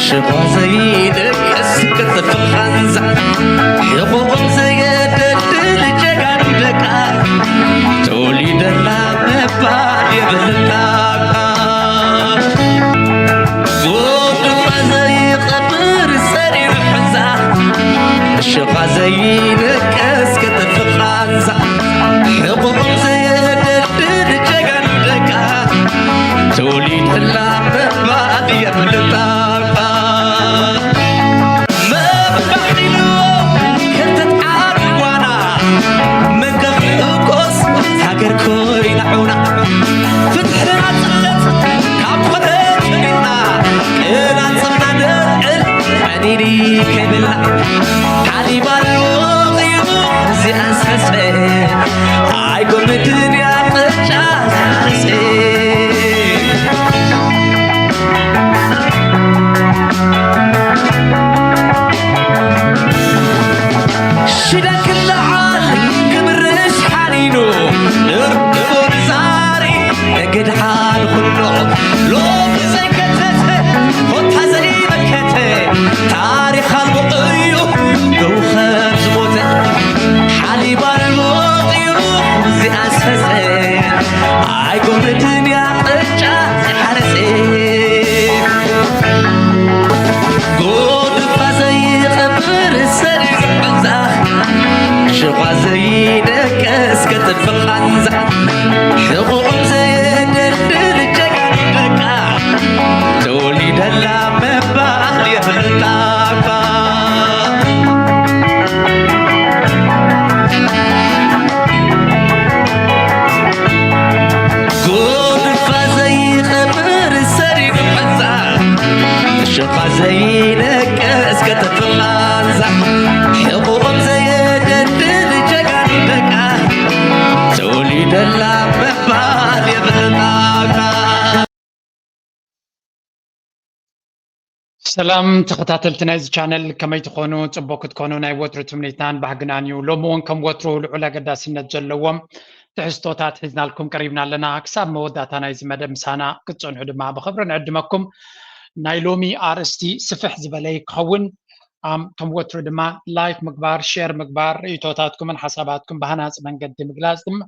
ሽኳ ዘይደቅስ ክትፍኻንዛ ሕቑቕም ዘየደድል ጀጋኑ ደቃ ተወሊደላ ምባል የብልካ። ጎድፋ ዘይቐብር ሰሪር ሕንዛ ሽኳ ዘይደቅስ ክትፍኻንዛ ሕቑቕም ዘየደድል ጀጋኑ ደቃ ተወሊደላ ምባል የብልካ። መባሒሉ ክርተት ዓቢ ጓና መገፍቆስ ሃገር ኮይና ዑና ፍትሕና ጽለት ካብ ኮነ ትግና ቅናት ጽምና ንዕል ዕኒኒ ከይብላ ሓሊባል ወቒቡ እዚኣን ሰሰ ኣይጎምድን እያ ምርጫ ዛርሴ ሽደን ክለዓል ክምርሽ ሓኒኑ ንርድኡ ንዛሪ ንግድሓን ኩሎ ሎሚ ዘይከተተ ኮታ ዘይመከተ ታሪኽ ኣልቦ እዩ ደው ከም ዝሞተ ሓሊብ ኣልቦ ጢሩ ዝኣሰሰ ኣይጎምድን እያ ቅጫ ዝሓረሰ ጎድፋ ዘይቐብር ሰሪር ሕንዛ ሽኳ ዘይደቀስ ከጥፍ ቓንዛ ሕቑቕም ዘየደርድር ጀጋኑ ደቃ ተወሊደላ ምባል የብልካ እኳ ጎድፋ ዘይቐብር ሰሪር ሕንዛ ሽኳ ዘይደቀስ ከጥፍ ቓንዛ ሕቑቕም ዘየደርድር ጀጋኑ ደቃ ተወሊደላ ምባል የብልካ እኳ ሰላም ተኸታተልቲ ናይዚ ቻነል ከመይ ትኾኑ? ጽቡቕ ክትኮኑ ናይ ወትሩ ትምኒትናን ባህግናን እዩ። ሎሚ እውን ከም ወትሩ ልዑል ኣገዳስነት ዘለዎም ትሕዝቶታት ሒዝናልኩም ቀሪብና ኣለና። ክሳብ መወዳእታ ናይዚ መደብ ምሳና ክትጸንሑ ድማ ብኽብሪ ንዕድመኩም። ናይ ሎሚ ኣርእስቲ ስፍሕ ዝበለ ክኸውን፣ ኣም፣ ከም ወትሩ ድማ ላይክ ምግባር፣ ሼር ምግባር፣ ርእይቶታትኩምን ሓሳባትኩም ብሃናጺ መንገዲ ምግላጽ ድማ፣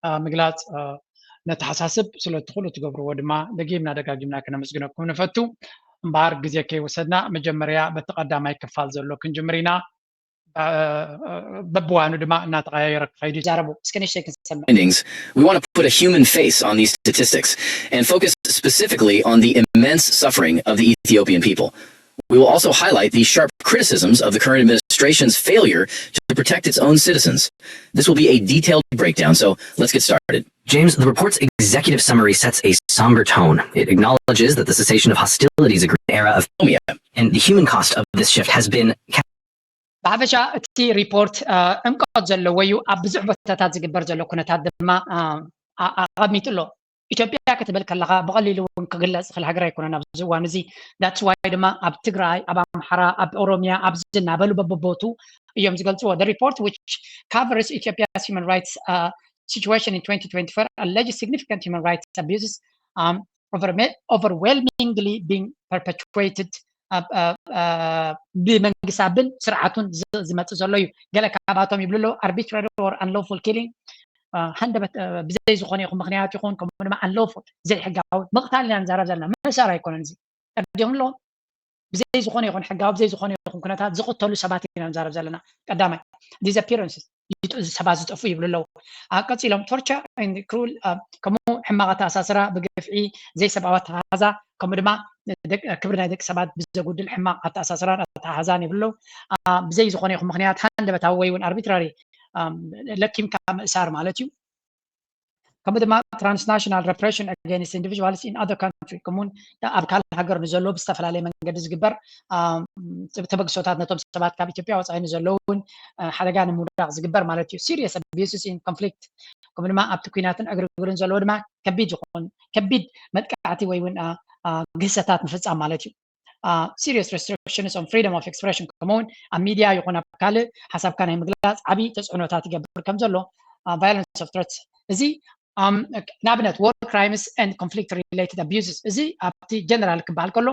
ኣ፣ ምግላጽ፣ ኣ፣ ነተሓሳስብ። ስለ እቲ ኩሉ ትገብርዎ ድማ ደጊምና ደጋጊምና ከነመስግነኩም ንፈቱ። እምበኣር ግዜ ከይወሰድና መጀመርያ በቲ ቀዳማይ ክፋል ዘሎ ክንጅምር ኢና። ኣ፣ በብዋኑ ድማ እናተቐያየረ ክኸይድ እዩ። ዛረቡ እስከ ንእሽተይ ክንሰምዕ። Findings, we want to put a human face on these statistics and focus specifically on the immense suffering of the Ethiopian people. We will also highlight the sharp criticisms of the current administration's failure to protect its own citizens. This will be a detailed breakdown, so let's get started. James, the report's executive summary sets a somber tone. It acknowledges that the cessation of hostilities agreement era of Oromia and the human cost of this shift has been ብሓፈሻ እቲ ሪፖርት፣ አ፣ ዕምቆት ዘለዎ እዩ። ኣብ ብዙሕ ቦታታት ዝግበር ዘሎ ኩነታት ድማ፣ አ፣ አ-፣ ኣቐሚጡ ኣሎ። ኢትዮጵያ ክትብል ከለኻ ብቐሊሉ እውን ክግለጽ ዝኽእል ሃገር ኣይኮነን ኣብዚ እዋን እዚ። That's why ድማ ኣብ ትግራይ፣ ኣብ ኣምሓራ፣ ኣብ ኦሮሚያ፣ ኣብዚ እናበሉ በብቦቱ እዮም ዝገልጽዎ። The report, which covers Ethiopia's human rights, uh, situation in twenty twenty-four, alleges significant human rights abuses, um, overme-, overwhelmingly being perpetuated, uh, uh, uh, ብመንግስቲ ኣቢን ስርዓቱን ዝ-፣ ዝመጽእ ዘሎ እዩ። ገለ ካብኣቶም ይብሉ ኣለዉ፣ arbitrary or unlawful killing፣ አ፣ ሃንደበት፣ አ፣ ብዘይ ዝኾነ ይኹን ምኽንያት ይኹን፣ ከምኡ ድማ unlawful፣ ዘይሕጋዊ ምቕታል ኢና ንዛረብ ዘለና። ምእሳር ኣይኮነን እዚ። ተረዲኦም ኣለዉ? ብዘይ ዝኾነ ይኹን ሕጋዊ፣ ብዘይ ዝኾነ ይኹን ኩነታት ዝቕተሉ ሰባት ኢና ንዛረብ ዘለና። ቀዳማይ፣ disappearances፣ ይጥ-፣ ሰባት ዝጠፍኡ ይብሉ ኣለዉ። አ፣ ቀጺሎም፣ torture and cruel፣ አ፣ ከምኡ ሕማቕ ኣተኣሳስራ፣ ብግፍዒ፣ ዘይሰብኣዊ ኣተሓሕዛ፣ ከምኡ ድማ ደቅ-፣ ክብሪ ናይ ደቂ ሰባት ብዘጉድል ሕማቕ ኣተኣሳስራን ኣተሓሕዛን ይብሉ ኣለዉ። አ፣ ብዘይ ዝኾነ ይኹን ምኽንያት ሃንደበታዊ ወይ እውን arbitrary፣ አ፣ ለኪምካ ምእሳር ማለት እዩ። ከምኡ ድማ transnational repression against individuals in other country፣ ከምኡውን ኣብ ካልእ ሃገር ንዘለዉ ብዝተፈላለየ መንገዲ ዝግበር፣ አ፣ ተበግሶታት ነቶም ሰባት ካብ ኢትዮጵያ ወጻኢ ንዘለዉ እውን፣ አ፣ ሓደጋ ንምውዳቕ ዝግበር ማለት እዩ። Serious abuses in conflict፣ ከምኡ ድማ ኣብቲ ኲናትን ዕግርግርን ዘለዉ ድማ ከቢድ ይኹን ከቢድ መጥቃዕቲ ወይ እውን፣ አ፣ አ፣ ግህሰታት ምፍጻም ማለት እዩ። አ፣ serious restrictions on freedom of expression፣ ከምኡውን ኣብ ሚድያ ይኹን ኣብ ካልእ ሓሳብካ ናይ ምግላጽ ዓቢ ተጽዕኖታት ይገብር ከም ዘሎ፣ አ፣ violence of threats፣ እዚ፣ ኣም፣ ንኣብነት war crimes and conflict related abuses፣ እዚ ኣብቲ ጀነራል ክበሃል ከሎ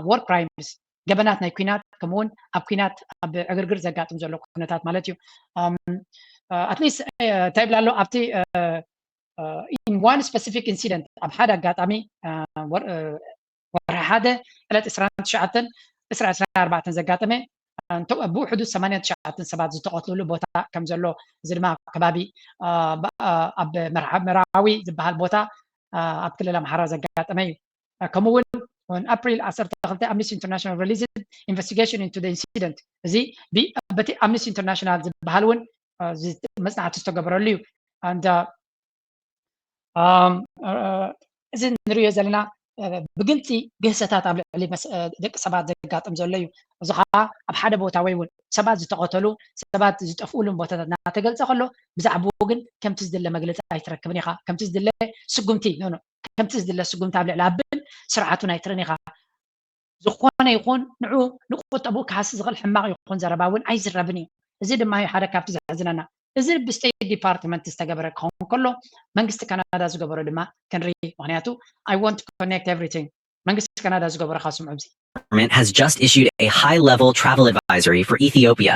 war crimes፣ ገበናት ናይ ኲናት፣ ከምኡውን ኣብ ኲናት ኣብ ዕግርግር ዘጋጥም ዘሎ ኩነታት ማለት እዩ። ኣትሊስት እንታይ ይብላ ኣሎ ኣብቲ in one specific incident፣ ኣብ ሓደ ኣጋጣሚ ወርሒ ሓደ ዕለት ዕስራን ትሽዓተን ዕስራ ዕስራን ኣርባዕተን ዘጋጠመ ብውሕዱ ሰማንያን ትሽዓተን ሰባት ዝተቐትልሉ ቦታ ከም ዘሎ፣ እዚ ድማ ከባቢ ኣብ መርሃዊ ዝበሃል ቦታ ኣብ ክልል ኣምሓራ ዘጋጠመ እዩ። ከምኡ እውን on April ዓሰርተ ክልተ Amnesty International released investigation into the incident። እዚ በቲ Amnesty International ዝበሃል እውን መፅናዕቲ ዝተገበረሉ እዩ። እዚ ንሪኦ ዘለና ብግልፂ ግህሰታት ኣብ ልዕሊ ደቂ ሰባት ዘጋጥም ዘሎ እዩ። እዚ ከዓ ኣብ ሓደ ቦታ ወይ እውን ሰባት ዝተቐተሉ፣ ሰባት ዝጠፍኡሉን ቦታታት እናተገልፀ ከሎ፣ ብዛዕባኡ ግን ከምቲ ዝድለ መግለፂ ኣይትረክብን ኢኻ። ከምቲ ዝድለ ስጉምቲ ከምቲ ዝድለ ስጉምቲ ኣብ ልዕሊ ኣብን ስርዓቱን ኣይትርን ኢኻ። ዝኾነ ይኹን ንዑ ንቁጠቡ ክሃሲ ዝኽእል ሕማቕ ይኹን ዘረባ እውን ኣይዝረብን እዩ። እዚ ድማ እዩ ሓደ ካብቲ ዘሕዝነና። እዚ ብስቴት ዲፓርትመንት ዝተገበረ ክኸውን ከሎ፣ መንግስቲ ካናዳ ዝገበሮ ድማ ክንርኢ። ምኽንያቱ I want to connect everything። መንግስቲ ካናዳ ዝገበሮ ካብ ስምዑ። እዚ government has just issued a high-level travel advisory for Ethiopia,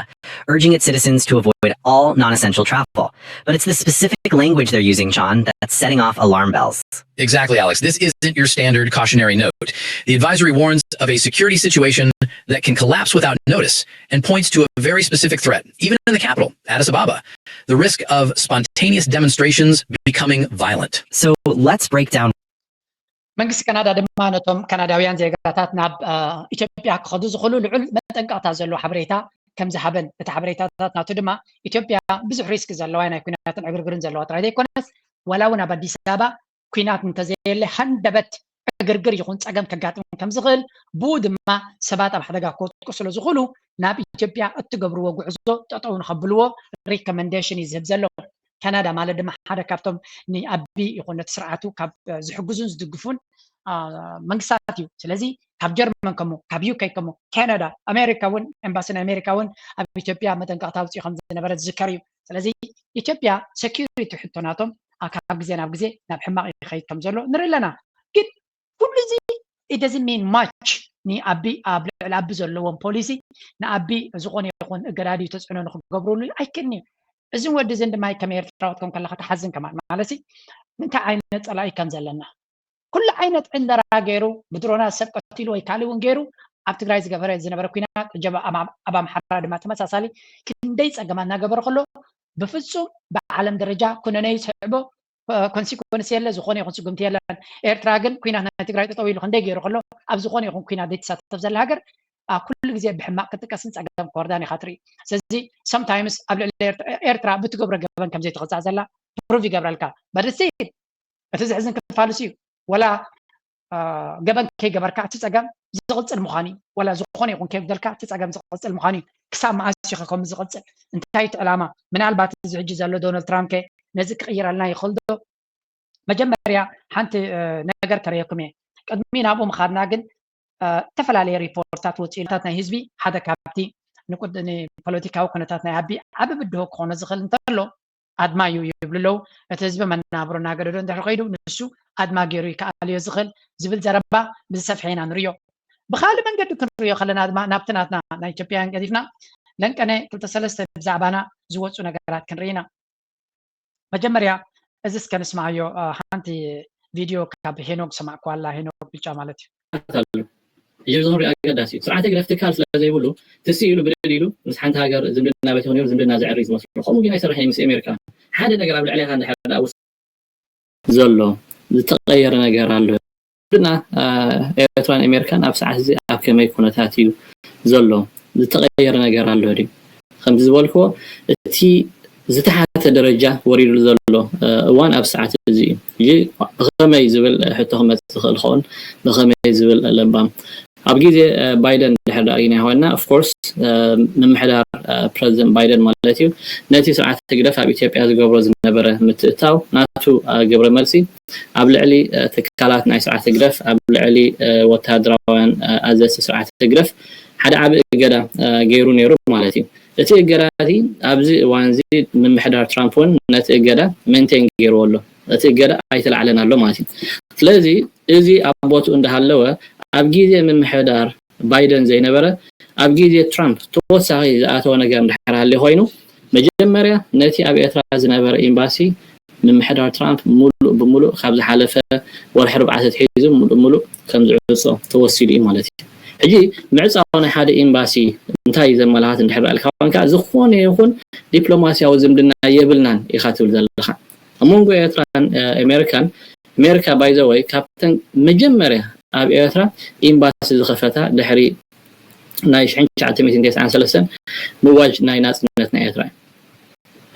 urging its citizens to avoid all non-essential travel. But it's the specific language they're using, John, that's setting off alarm bells. Exactly, Alex. This isn't your standard cautionary note. The advisory warns of a security situation that can collapse without notice and points to a very specific threat, even in the capital, Addis Ababa, the risk of spontaneous demonstrations becoming violent. So let's break down. መንግስቲ ካናዳ ድማ ነቶም ካናዳውያን ዜጋታት ናብ ኢትዮጵያ ክኸዱ ዝኽእሉ ልዑል መጠንቀቕታ ዘለዎ ሓበሬታ ከም ዝሃበን፣ እቲ ሓበሬታታት ናቱ ድማ ኢትዮጵያ ብዙሕ ሪስክ ዘለዋ ናይ ኩናትን ዕግርግርን ዘለዋ ጥራይ ዘይኮነስ፣ ዋላ እውን ኣብ ኣዲስ ኣበባ ኩናት እንተዘየለ ሃንደበት ዕግርግር ይኹን ፀገም ከጋጥም ከም ዝኽእል፣ ብኡ ድማ ሰባት ኣብ ሓደጋ ክወድቁ ስለ ዝኽእሉ ናብ ኢትዮጵያ እትገብርዎ ጉዕዞ ጠጠው ንኸብልዎ ሪኮመንዴሽን እዩ ዝህብ ዘሎ። ካናዳ ማለት ድማ ሓደ ካብቶም ንኣቢ ይኹን ነቲ ስርዓቱ ካብ ዝሕግዙን ዝድግፉን መንግስታት እዩ። ስለዚ ካብ ጀርመን ከሞ፣ ካብ ዩኬ ከሞ፣ ካናዳ፣ ኣሜሪካ እውን፣ ኤምባሲ ናይ ኣሜሪካ እውን ኣብ ኢትዮጵያ መጠንቀቕታ ኣውፅኡ ከም ዝነበረ ዝዝከር እዩ። ስለዚ ኢትዮጵያ ሴኪሪቲ ሕቶ ናቶም ካብ ግዜ ናብ ግዜ ናብ ሕማቕ ይኸይድ ከም ዘሎ ንርኢ ኣለና። ግን ኩሉ እዚ it doesn't mean much ንኣቢ ኣብ ልዕሊ ኣቢ ዘለዎም ፖሊሲ ንኣቢ ዝኾነ ይኹን እገዳ ድዩ ተፅዕኖ ንክገብሩሉ ኣይክእልን እዩ። እዝን ወዲ እዝን ድማ ከም ኤርትራዊ ክትኮን ከለካ ትሓዝን ከማን ማለት እንታይ ዓይነት ፀላኢ ከም ዘለና ኩሉ ዓይነት ዕንደራ ገይሩ ብድሮናት ሰብ ቀቲሉ ወይ ካልእ እውን ገይሩ ኣብ ትግራይ ዝገበረ ዝነበረ ኩናት ሕጂ ኣብ ኣምሓራ ድማ ተመሳሳሊ ክንደይ ፀገማት እናገበረ ከሎ ብፍፁም ብዓለም ደረጃ ኩነነይ ዝስዕቦ ኮንሲኮንስ የለ ዝኾነ ይኹን ስጉምቲ የለን። ኤርትራ ግን ኩናት ናይ ትግራይ ጠጠው ኢሉ ክንደይ ገይሩ ከሎ ኣብ ዝኾነ ይኹን ኩናት ዘይትሳተፍ ዘላ ሃገር ኩሉ ግዜ ብሕማቕ ክትጥቀስን ፀገም ክወርዳን ኢኻ ትርኢ። ስለዚ sometimes ኣብ ልዕሊ ኤርትራ ብትገብሮ ገበን ከም ዘይትቕፃእ ዘላ ፕሩቭ ይገብረልካ። But still እቲ ዘሕዝን ክፋሉስ እዩ። ወላ ገበን ከይገበርካ እቲ ፀገም ዝቕፅል ምዃኑ እዩ። ወላ ዝኾነ ይኹን ከይበደልካ እቲ ፀገም ዝቕፅል ምዃኑ እዩ። ክሳብ መዓስ ኢኻ ከምኡ ዝቕፅል? እንታይ እቲ ዕላማ? ምናልባት እዚ ሕጂ ዘሎ ዶናልድ ትራምፕ ከ ነዚ ክቕይረልና ይኽእል ዶ? መጀመርያ ሓንቲ ነገር ከርእየኩም እየ። ቅድሚ ናብኡ ምኻድና ግን ዝተፈላለየ ሪፖርትታት ወፂኡታት ናይ ህዝቢ ሓደ ካብቲ ንፖለቲካዊ ኩነታት ናይ ኣቢ ዓቢ ብድሆ ክኾኖ ዝኽእል እንተሎ ኣድማ እዩ ይብሉ ኣለዉ። እቲ ህዝቢ መናብሮ እናገደዶ እንድሕር ከይዱ ንሱ ኣድማ ገይሩ ይከኣል እዮ ዝኽእል ዝብል ዘረባ ብዝሰፍሐ ኢና ንሪኦ። ብኻልእ መንገዲ ክንሪኦ ከለና ድማ ናብቲ ናትና ናይ ኢትዮጵያውያን ገዲፍና ለንቀነ ክልተ ሰለስተ ብዛዕባና ዝወፁ ነገራት ክንርኢ ኢና። መጀመርያ እዚ እስከ ንስማዓዮ። ሓንቲ ቪድዮ ካብ ሄኖክ ሰማዕኩዋ ኣላ። ሄኖክ ብጫ ማለት እዩ። እዚ ንሪኦ ኣገዳሲ እዩ። ስርዓት ህግደፍ ትካል ስለ ዘይብሉ ትስ ኢሉ ብድድ ኢሉ ምስ ሓንቲ ሃገር ዝምድና ቤት ይኹን ዝምድና ዘዕሪ ዝመስሎ ከምኡ ግን ኣይሰርሕን ምስ ኣሜሪካ ሓደ ነገር ኣብ ልዕሌኻ እንድሕር ደኣ ዘሎ ዝተቐየረ ነገር ኣሎ ድና ኤርትራን ኣሜሪካን ኣብ ሰዓት እዚ ኣብ ከመይ ኩነታት እዩ ዘሎ ዝተቐየረ ነገር ኣሎ ድዩ ከምቲ ዝበልክዎ እቲ ዝተሓተ ደረጃ ወሪዱ ዘሎ እዋን ኣብ ሰዓት እዚ እዩ። ሕጂ ብኸመይ ዝብል ሕቶ ክመፅእ ዝኽእል ኸውን ብኸመይ ዝብል ለባም ኣብ ግዜ ባይደን ድሕር ዳርጊና ኮይና ኦፍኮርስ ምምሕዳር ፕረዚደንት ባይደን ማለት እዩ ነቲ ስርዓት ህግደፍ ኣብ ኢትዮጵያ ዝገብሮ ዝነበረ ምትእታው ናቱ ግብረ መልሲ ኣብ ልዕሊ ትካላት ናይ ስርዓት ህግደፍ ኣብ ልዕሊ ወታደራውያን ኣዘዝቲ ስርዓት ህግደፍ ሓደ ዓቢ እገዳ ገይሩ ነይሩ ማለት እዩ። እቲ እገዳ እቲ ኣብዚ እዋን እዚ ምምሕዳር ትራምፕ እውን ነቲ እገዳ ሜንቴን ገይርዎ ኣሎ። እቲ እገዳ ኣይተላዕለን ኣሎ ማለት እዩ። ስለዚ እዚ ኣብ ቦትኡ እንዳሃለወ ኣብ ግዜ ምምሕዳር ባይደን ዘይነበረ ኣብ ግዜ ትራምፕ ተወሳኺ ዝኣተወ ነገር እንድሕር ሃልዩ ኮይኑ መጀመርያ ነቲ ኣብ ኤርትራ ዝነበረ ኤምባሲ ምምሕዳር ትራምፕ ሙሉእ ብሙሉእ ካብ ዝሓለፈ ወርሒ ኣርባዕተ ኣትሒዙ ሙሉእ ብሙሉእ ከም ዝዕጾ ተወሲዱ እዩ ማለት እዩ። ሕጂ ምዕጻው ናይ ሓደ ኤምባሲ እንታይ እዩ ዘመላኽት እንድሕር ዳኣ ኢልካ ኮንካ ዝኾነ ይኹን ዲፕሎማስያዊ ዝምድና የብልናን ኢኻ ትብል ዘለኻ። ኣብ መንጎ ኤርትራን ኣሜሪካን ኣሜሪካ ባይዘወይ ካብተን መጀመርያ ኣብ ኤርትራ ኤምባሲ ዝኸፈታ ድሕሪ ናይ ሽሕን ትሽዓተ ሚእትን ተስዓን ሰለስተን ምዋጅ ናይ ናጽነት ናይ ኤርትራ እዩ።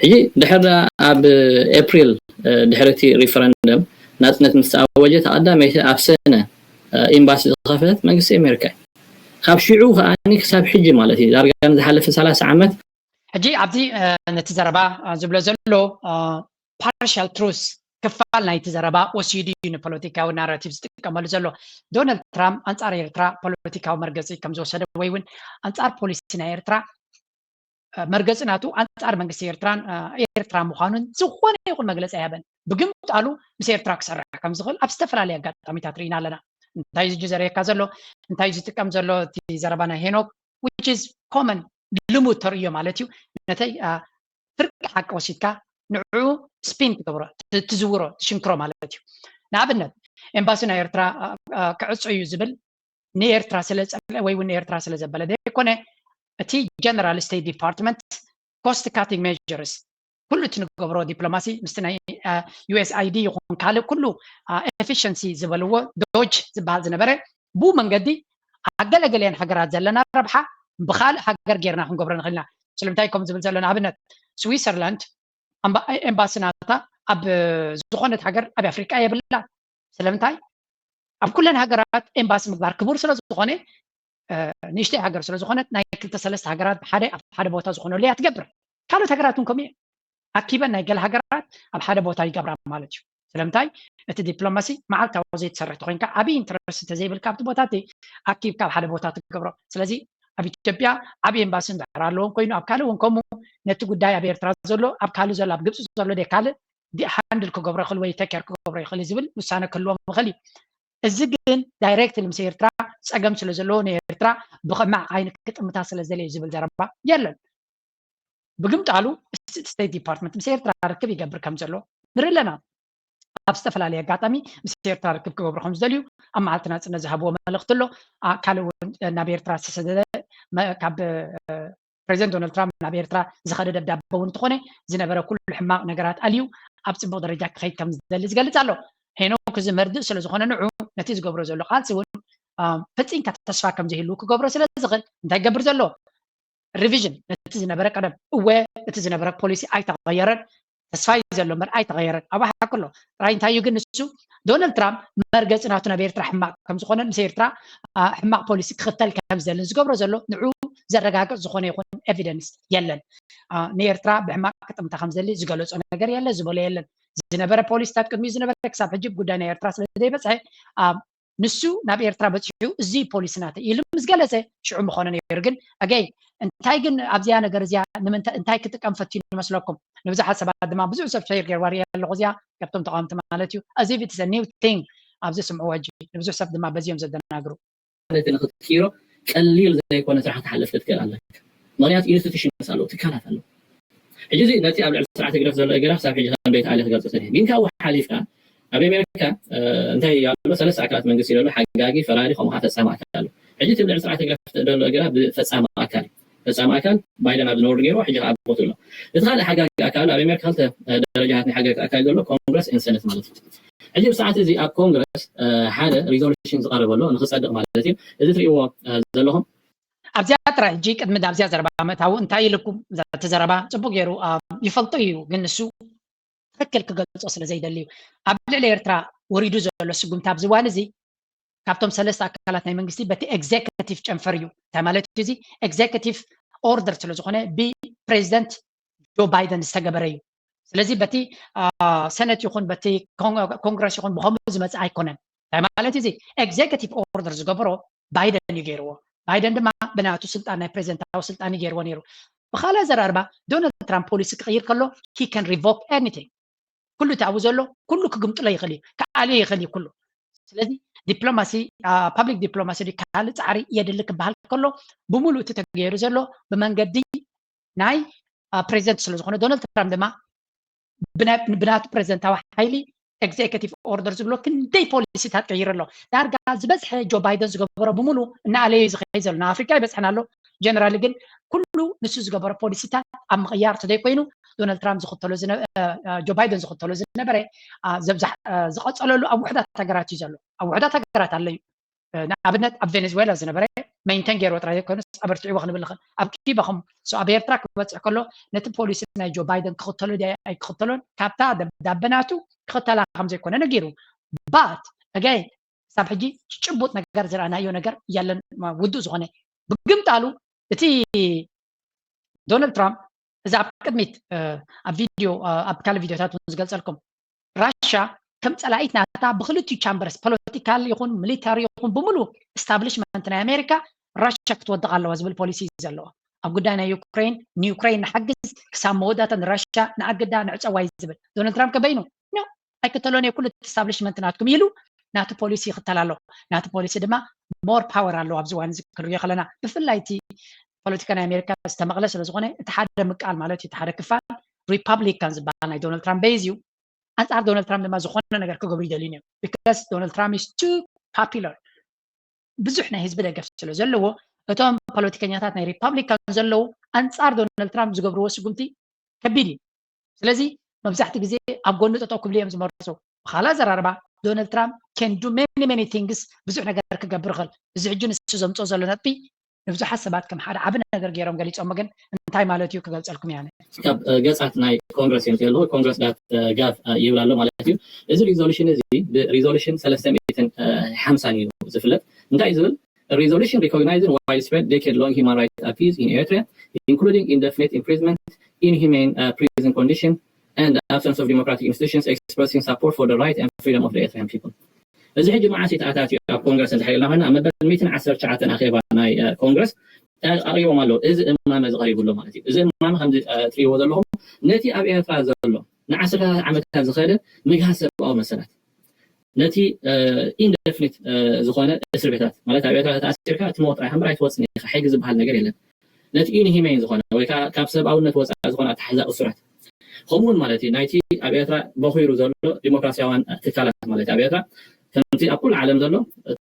ሕጂ ድሕር ኣብ ኤፕሪል ድሕሪ እቲ ሪፈረንደም ናጽነት ምስ ተኣወጀ ተቐዳመይቲ ኣብ ሰነ ኤምባሲ ዝኸፈተት መንግስቲ ኣሜሪካ እዩ። ካብ ሽዑ ከዓኒ ክሳብ ሕጂ ማለት እዩ ዳርጋ ንዝሓለፈ ሰላሳ ዓመት ሕጂ ኣብዚ ነቲ ዘረባ ዝብሎ ዘሎ ፓርሻል ትሩስ ክፋል ናይቲ ዘረባ ወሲዱ እዩ ንፖለቲካዊ ናራቲቭ ዝጥቀመሉ ዘሎ። ዶናልድ ትራምፕ ኣንጻር ኤርትራ ፖለቲካዊ መርገፂ ከም ዝወሰደ ወይ እውን ኣንጻር ፖሊሲ ናይ ኤርትራ መርገፂ ናቱ ኣንጻር መንግስቲ ኤርትራን ኤርትራ ምዃኑን ዝኾነ ይኹን መግለፂ ኣይሃበን። ብግምጣሉ ምስ ኤርትራ ክሰርሕ ከም ዝኽእል ኣብ ዝተፈላለየ ኣጋጣሚታት ርኢና ኣለና። እንታይ እዩ ዘርእየካ ዘሎ? እንታይ እዩ ዝጥቀም ዘሎ? እቲ ዘረባ ናይ ሄኖክ which is common ልሙድ ተርእዮ ማለት እዩ። ነተይ ፍርቂ ሓቂ ወሲድካ ንዕኡ ስፒን ትገብሮ ትዝውሮ ትሽንክሮ ማለት እዩ። ንኣብነት ኤምባሲ ናይ ኤርትራ ክዕጾ እዩ ዝብል ንኤርትራ ስለ ዝጸልአ ወይ እውን ንኤርትራ ስለ ዘበለ ዘይኮነ፣ እቲ ጀነራል ስቴት ዲፓርትመንት ኮስት ካቲንግ ሜጀርስ ኩሉ እቲ ንገብሮ ዲፕሎማሲ ምስቲ ናይ ዩኤስኣይዲ ይኹን ካልእ ኩሉ ኤፊሽንሲ ዝበልዎ ዶጅ ዝበሃል ዝነበረ ብኡ መንገዲ ኣብ ገለገሊአን ሃገራት ዘለና ረብሓ ብኻልእ ሃገር ጌርና ክንገብሮ ንኽእል ኢና። ስለምንታይ ከም ዝብል ዘሎ ንኣብነት ስዊሰርላንድ ኤምባሲ ናታ ኣብ ዝኾነት ሃገር ኣብ ኣፍሪቃ የብላ። ስለምንታይ ኣብ ኩለን ሃገራት ኤምባሲ ምግባር ክቡር ስለ ዝኾነ ንእሽተይ ሃገር ስለ ዝኾነት ናይ ክልተ ሰለስተ ሃገራት ሓደ ኣብ ሓደ ቦታ ዝኾነሉ እያ ትገብር። ካልኦት ሃገራት እውን ከምኡ እየን ኣኪበን ናይ ገለ ሃገራት ኣብ ሓደ ቦታ ይገብራ ማለት እዩ። ስለምንታይ እቲ ዲፕሎማሲ መዓልታዊ ዘይትሰርሕ ተኮይንካ ዓብዪ ኢንትረስት እንተዘይብልካ ኣብቲ ቦታ እቲ ኣኪብካ ኣብ ሓደ ቦታ ትገብሮ። ስለዚ ኣብ ኢትዮጵያ ዓብዪ ኤምባሲ እንድሕር ኣለዎም ኮይኑ ኣብ ካልእ እውን ከምኡ ነቲ ጉዳይ ኣብ ኤርትራ ዘሎ ኣብ ካልእ ዘሎ ኣብ ግብፂ ዘሎ ደ ካልእ ሃንድል ክገብሮ ይኽእል ወይ ቴክ ኬር ክገብሮ ይኽእል ዝብል ውሳነ ክህልዎም ይኽእል እዩ። እዚ ግን ዳይሬክትሊ ምስ ኤርትራ ፀገም ስለ ዘለዎ ንኤርትራ ብኸማዕ ዓይኒ ክጥምታ ስለ ዝደለየ ዝብል ዘረባ የለን። ብግምጣሉ ስቴት ዲፓርትመንት ምስ ኤርትራ ርክብ ይገብር ከም ዘሎ ንርኢ ኣለና። ኣብ ዝተፈላለየ ኣጋጣሚ ምስ ኤርትራ ርክብ ክገብሩ ከም ዝደልዩ ኣብ መዓልቲ ናጽነት ዝሃብዎ መልእኽቲ ኣሎ። ካልእ እውን ናብ ኤርትራ ዝተሰደደ ካብ ፕሬዚደንት ዶናልድ ትራምፕ ናብ ኤርትራ ዝኸደ ደብዳበ እውን እንተኾነ ዝነበረ ኩሉ ሕማቕ ነገራት ኣልዩ ኣብ ጽቡቕ ደረጃ ክኸይድ ከም ዝደሊ ዝገልጽ ኣሎ። ሄኖክ እዚ መርድእ ስለ ዝኾነ ንዑ ነቲ ዝገብሮ ዘሎ ቃልሲ እውን ፈጺምካ ተስፋ ከም ዘይህልው ክገብሮ ስለ ዝኽእል እንታይ ይገብር ዘሎ? ሪቪዥን ነቲ ዝነበረ ቀደም እወ እቲ ዝነበረ ፖሊሲ ኣይተቐየረን። ተስፋ እዩ ዘሎ እምበር ኣይተቐየረን። ኣብ ሓቂ ኣሎ። ጥራይ እንታይ እዩ ግን ንሱ ዶናልድ ትራምፕ መርገፂ ናቱ ናብ ኤርትራ ሕማቕ ከም ዝኾነን ምስ ኤርትራ ሕማቕ ፖሊሲ ክኽተል ከም ዝደልን ዝገብሮ ዘሎ ንዑ ዘረጋግፅ ዝኾነ ይኹን ኤቪደንስ የለን። ንኤርትራ ብሕማቕ ክጥምታ ከም ዝደሊ ዝገለፆ ነገር የለ ዝበሎ የለን። ዝነበረ ፖሊሲታት ቅድሚኡ ዝነበረ ክሳብ ሕጂ ጉዳይ ናይ ኤርትራ ስለ ዘይበፅሐ ንሱ ናብ ኤርትራ በፂሑ እዚ ፖሊሲ ናተይ ኢሉ ምስ ገለፀ ሽዑ ምኾነ ነይሩ። ግን ኣገይ እንታይ ግን ኣብዚኣ ነገር እዚኣ ንምንታይ እንታይ ክጥቀም ፈቲኑ ይመስለኩም? ንብዙሓት ሰባት ድማ ብዙሕ ሰብ ሸር ገይርዋ ሪኣ ኣለኹ። እዚኣ ካብቶም ተቃወምቲ ማለት እዩ። as if it's a new thing ኣብዚ ስምዕዎ ሕጂ ንብዙሕ ሰብ ድማ በዚኦም ዘደናግሩ ነቲ ንክትቅይሮ ቀሊል ዘይኮነ ስራሕ ክትሓልፍ ክትክእል ኣለካ። ምክንያቱ ኢንስቲቱሽንስ ኣለዉ፣ ትካላት ኣለዉ። ሕጂ እዚ ነቲ ኣብ ልዕሊ ስርዓት ህግደፍ ዘሎ እገዳ ክሳብ ሕጂ ከም ዘይተኣልየ ክገልጾ ጸኒሐ። ግን ካብኡ ሓሊፍካ ኣብ ኣሜሪካ እንታይ ኣሎ ሰለስተ ኣካላት መንግስቲ ኣሎ፣ ሓጋጊ፣ ፈራዲ ከምኡ ከዓ ፈጻሚ ኣካል ኣሎ። ሕጂ እቲ ልዕሊ ስርዓት ህግደፍ ዘሎ እገዳ ብፈጻሚ ኣካል እዩ። ፈጻሚ ኣካል ባይደን ኣብ ዝነበሩ ገይርዎ ሕጂ ከዓ ኣብ ቦትኡ ኣሎ። እቲ ካልእ ሓጋጊ ኣካል ኣብ ኣሜሪካ ክልተ ደረጃታት ናይ ሓጋጊ ኣካል ዘሎ ኮንግረስ ኤን ሰነት ማለት እዩ። ሕጂ ብሰዓት እዚ ኣብ ኮንግረስ ሓደ ሪዞሉሽን ዝቐረበ ኣሎ ንክፀድቕ ማለት እዩ። እዚ ትሪእዎ ዘለኹም ኣብዚኣ ጥራይ ሕጂ ቅድሚ ናብዚኣ ዘረባ ምእታው እንታይ ኢልኩም እቲ ዘረባ ፅቡቅ ገይሩ ይፈልጦ እዩ ግን ንሱ ትክክል ክገልፆ ስለ ዘይደሊ እዩ። ኣብ ልዕሊ ኤርትራ ወሪዱ ዘሎ ስጉምቲ ኣብዚ እዋን እዚ ካብቶም ሰለስተ ኣካላት ናይ መንግስቲ በቲ ኤግዜክቲቭ ጨንፈር እዩ። እንታይ ማለት እዩ እዚ ኤግዜክቲቭ ኦርደር ስለ ዝኾነ ብፕሬዚደንት ጆ ባይደን ዝተገበረ እዩ። ስለዚ በቲ ሰነት ይኹን በቲ ኮንግረስ ይኹን ብኸምኡ ዝመፅእ ኣይኮነን። እንታይ ማለት እዚ ኤግዜክቲቭ ኦርደር ዝገበሮ ባይደን እዩ ገይርዎ። ባይደን ድማ ብናቱ ስልጣን ናይ ፕሬዚደንታዊ ስልጣን እዩ ገይርዎ ነይሩ። ብካልእ ኣዘራርባ ዶናልድ ትራምፕ ፖሊሲ ክቕይር ከሎ he can revoke anything ኩሉ እቲ ኣብኡ ዘሎ ኩሉ ክግምጥሎ ይኽእል እዩ፣ ክኣልዮ ይኽእል እዩ ኩሉ። ስለዚ ዲፕሎማሲ፣ ፓብሊክ ዲፕሎማሲ ካልእ ፃዕሪ የድሊ ክበሃል ከሎ፣ ብምሉእ እቲ ተገይሩ ዘሎ ብመንገዲ ናይ ፕሬዚደንት ስለ ዝኾነ፣ ዶናልድ ትራምፕ ድማ ብናቱ ፕሬዚደንታዊ ሓይሊ ኤግዜኪቲቭ ኦርደር ዝብሎ ክንደይ ፖሊሲታት ቀይሩ ኣሎ። ዳርጋ ዝበዝሐ ጆ ባይደን ዝገበሮ ብምሉ እናኣለየ ዝኸይ ዘሎ፣ ንኣፍሪካ ይበፅሐና ኣሎ። ጀነራሊ ግን ኩሉ ንሱ ዝገበሮ ፖሊሲታት ኣብ ምቕያር ተዘይኮይኑ፣ ዶናልድ ትራምፕ ዝኽተሎ ጆ ባይደን ዝኽተሎ ዝነበረ ዝቐፀለሉ ኣብ ውሕዳት ሃገራት እዩ ዘሎ። ኣብ ውሕዳት ሃገራት ኣሎ እዩ። ንኣብነት ኣብ ቬኔዙዌላ ዝነበረ ሜንቴን ገይርዎ ጥራይ ዘይኮይኑ ኣበርትዕዎ ክንብል ንኽእል። ኣብ ኪባ ከም ኣብ ኤርትራ ክበፅሕ ከሎ ነቲ ፖሊሲ ናይ ጆ ባይደን ክኽተሎ ድያ ኣይክኽተሎን ካብታ ደብዳበ ናቱ ክኽተላ ከም ዘይኮነ ነጊሩ። ባት ኣጋይን ክሳብ ሕጂ ጭቡጥ ነገር ዝረኣናዮ ነገር የለን። ውዱእ ዝኾነ ብግምጣሉ እቲ ዶናልድ ትራምፕ እዚ ኣብ ቅድሚት ኣብ ቪድዮ ኣብ ካልእ ቪድዮታት እውን ዝገልፀልኩም ራሻ ከም ፀላኢት ናታ ብክልቲኡ ቻምበርስ ፖለቲካል ይኹን ሚሊታሪ ይኹን ብምሉ ስታብሊሽመንት ናይ ኣሜሪካ ራሻ ክትወድቕ ኣለዋ ዝብል ፖሊሲ እዩ ዘለዎ። ኣብ ጉዳይ ናይ ዩክሬን ንዩክሬን ንሓግዝ ክሳብ መወዳእታ ንራሻ ንኣግዳ ንዕፀዋ እዩ ዝብል ዶናልድ ትራምፕ ከበይኑ ኣይክተሎን እየ ኩሉ ስታብሊሽመንት ናትኩም ኢሉ ናቱ ፖሊሲ ይኽተል ኣሎ። ናቱ ፖሊሲ ድማ ሞር ፓወር ኣለዎ ኣብዚ እዋን እዚ ክንሪኦ ከለና ብፍላይ እቲ ፖለቲካ ናይ ኣሜሪካ ዝተመቕለ ስለ ዝኾነ እቲ ሓደ ምቃል ማለት እዩ። እቲ ሓደ ክፋል ሪፓብሊካን ዝበሃል ናይ ዶናልድ ትራምፕ ቤዝ እዩ። ኣንፃር ዶናልድ ትራምፕ ድማ ዝኾነ ነገር ክገብሩ ይደልዩ እዮም። ቢካስ ዶናልድ ትራምፕ is too popular ብዙሕ ናይ ህዝቢ ደገፍ ስለ ዘለዎ እቶም ፖለቲከኛታት ናይ ሪፓብሊካን ዘለዉ ኣንፃር ዶናልድ ትራምፕ ዝገብርዎ ስጉምቲ ከቢድ እዩ። ስለዚ መብዛሕትኡ ግዜ ኣብ ጎኑ ጠጠው ክብሉ እዮም ዝመርፁ። ብኻልእ ኣዘራርባ ዶናልድ ትራምፕ can do many many things ብዙሕ ነገር ክገብር ይኽእል። እዚ ሕጂ ንሱ ዘምፅኦ ዘሎ ነጥቢ ንብዙሓት ሰባት ከም ሓደ ዓቢ ነገር ገይሮም ገሊፆሞ ግን እንታይ ማለት እዩ ክገልፀልኩም እየ ኣነ። ካብ ገፃት ናይ ኮንግረስ እዮም ኣለዉ ኮንግረስ ዳት ጋቭ ይብል ኣሎ ማለት እዩ። እዚ ሪዞሉሽን እዚ ብሪዞሉሽን ሰለስተ ሚእትን ሓምሳን እዩ ዝፍለጥ። እንታይ እዩ ዝብል? A resolution recognizing widespread decade-long human rights abuse in Eritrea, including indefinite imprisonment, inhumane uh, prison condition, and the absence of democratic institutions, expressing support for the right and freedom of the Eritrean people. እዚ ሕጂ መዓስ ተኣታትዩ ኣብ ኮንግረስ እንድሕር ኢልና ኮይና ኣብ መበል ሚእትን ዓሰርተ ትሽዓተን ኣኼባ ናይ ኮንግረስ ኣቕሪቦም ኣለዉ። እዚ እማመ እዚ ቀሪቡ ኣሎ ማለት እዩ። እዚ እማመ ከምዚ ትሪእዎ ዘለኹም ነቲ ኣብ ኤርትራ ዘሎ ንዓሰርተ ዓመታት ዝኸደ ምግሃስ ሰብኣዊ መሰላት ነቲ ኢንደፍኒት ዝኾነ እስር ቤታት ማለት ኣብ ኤርትራ ተኣሲርካ እቲ ሞት ጥራይ እምበር ኣይትወፅን ኢኻ ሕጊ ዝበሃል ነገር የለን። ነቲ ኢንሂሜን ዝኾነ ወይ ከዓ ካብ ሰብኣውነት ወፃኢ ዝኾነ ኣተሓሕዛ እሱራት ከምኡውን ማለት እዩ ናይቲ ኣብ ኤርትራ በኺሩ ዘሎ ዲሞክራሲያውያን ትካላት ማለት ኣብ ኤርትራ ከምቲ ኣብ ኩሉ ዓለም ዘሎ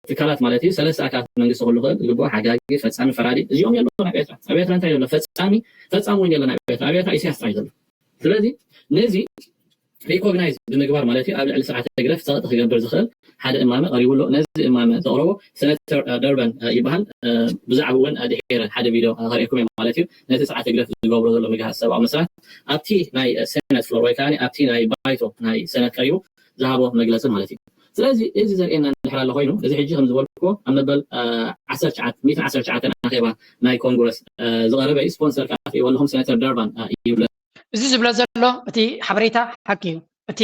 ትካላት ማለት እዩ ሰለስተ ኣካላት መንግስቲ ክህሉ ክእል ግቡእ ሓጋጊ ፈፃሚ ፈራዲ እዚኦም የለውን ኣብ ኤርትራ ኣብ ኤርትራ እንታይ ዘሎ ፈፃሚ ፈፃሚ እውን የለን ኣብ ኤርትራ ኣብ ኤርትራ ኢሳያስ ጥራይ ዘሎ ስለዚ ነዚ ሪኮግናይዝ ብምግባር ማለት እዩ ኣብ ልዕሊ ስርዓተ ህግደፍ ፀቕጢ ክገብር ዝኽእል ሓደ እማመ ቀሪቡ ኣሎ። ነዚ እማመ ዘቕረቦ ሰነተር ደርበን ይበሃል። ብዛዕባ እውን ድሒረ ሓደ ቪድዮ ከርእየኩም እየ ማለት እዩ። ነቲ ስርዓተ ህግደፍ ዝገብሮ ዘሎ ምግሃስ ሰብኣዊ መሰላት ኣብቲ ናይ ሴነት ፍሎር ወይ ከዓ ኣብቲ ናይ ባይቶ ናይ ሰነት ቀሪቡ ዝሃቦ መግለፂ ማለት እዩ። ስለዚ እዚ ዘርእየና እንድሕር ኣሎ ኮይኑ እዚ ሕጂ ከም ዝበልኩዎ ኣብ መበል ዓሰርተ ትሽዓተ ኣኼባ ናይ ኮንግረስ ዝቐረበ እዩ። ስፖንሰር ከዓ ትሪእዎ ኣለኹም ሰነተር ደርባን ይብለ። እዚ ዝብሎ ዘሎ እቲ ሓበሬታ ሓቂ እዩ። እቲ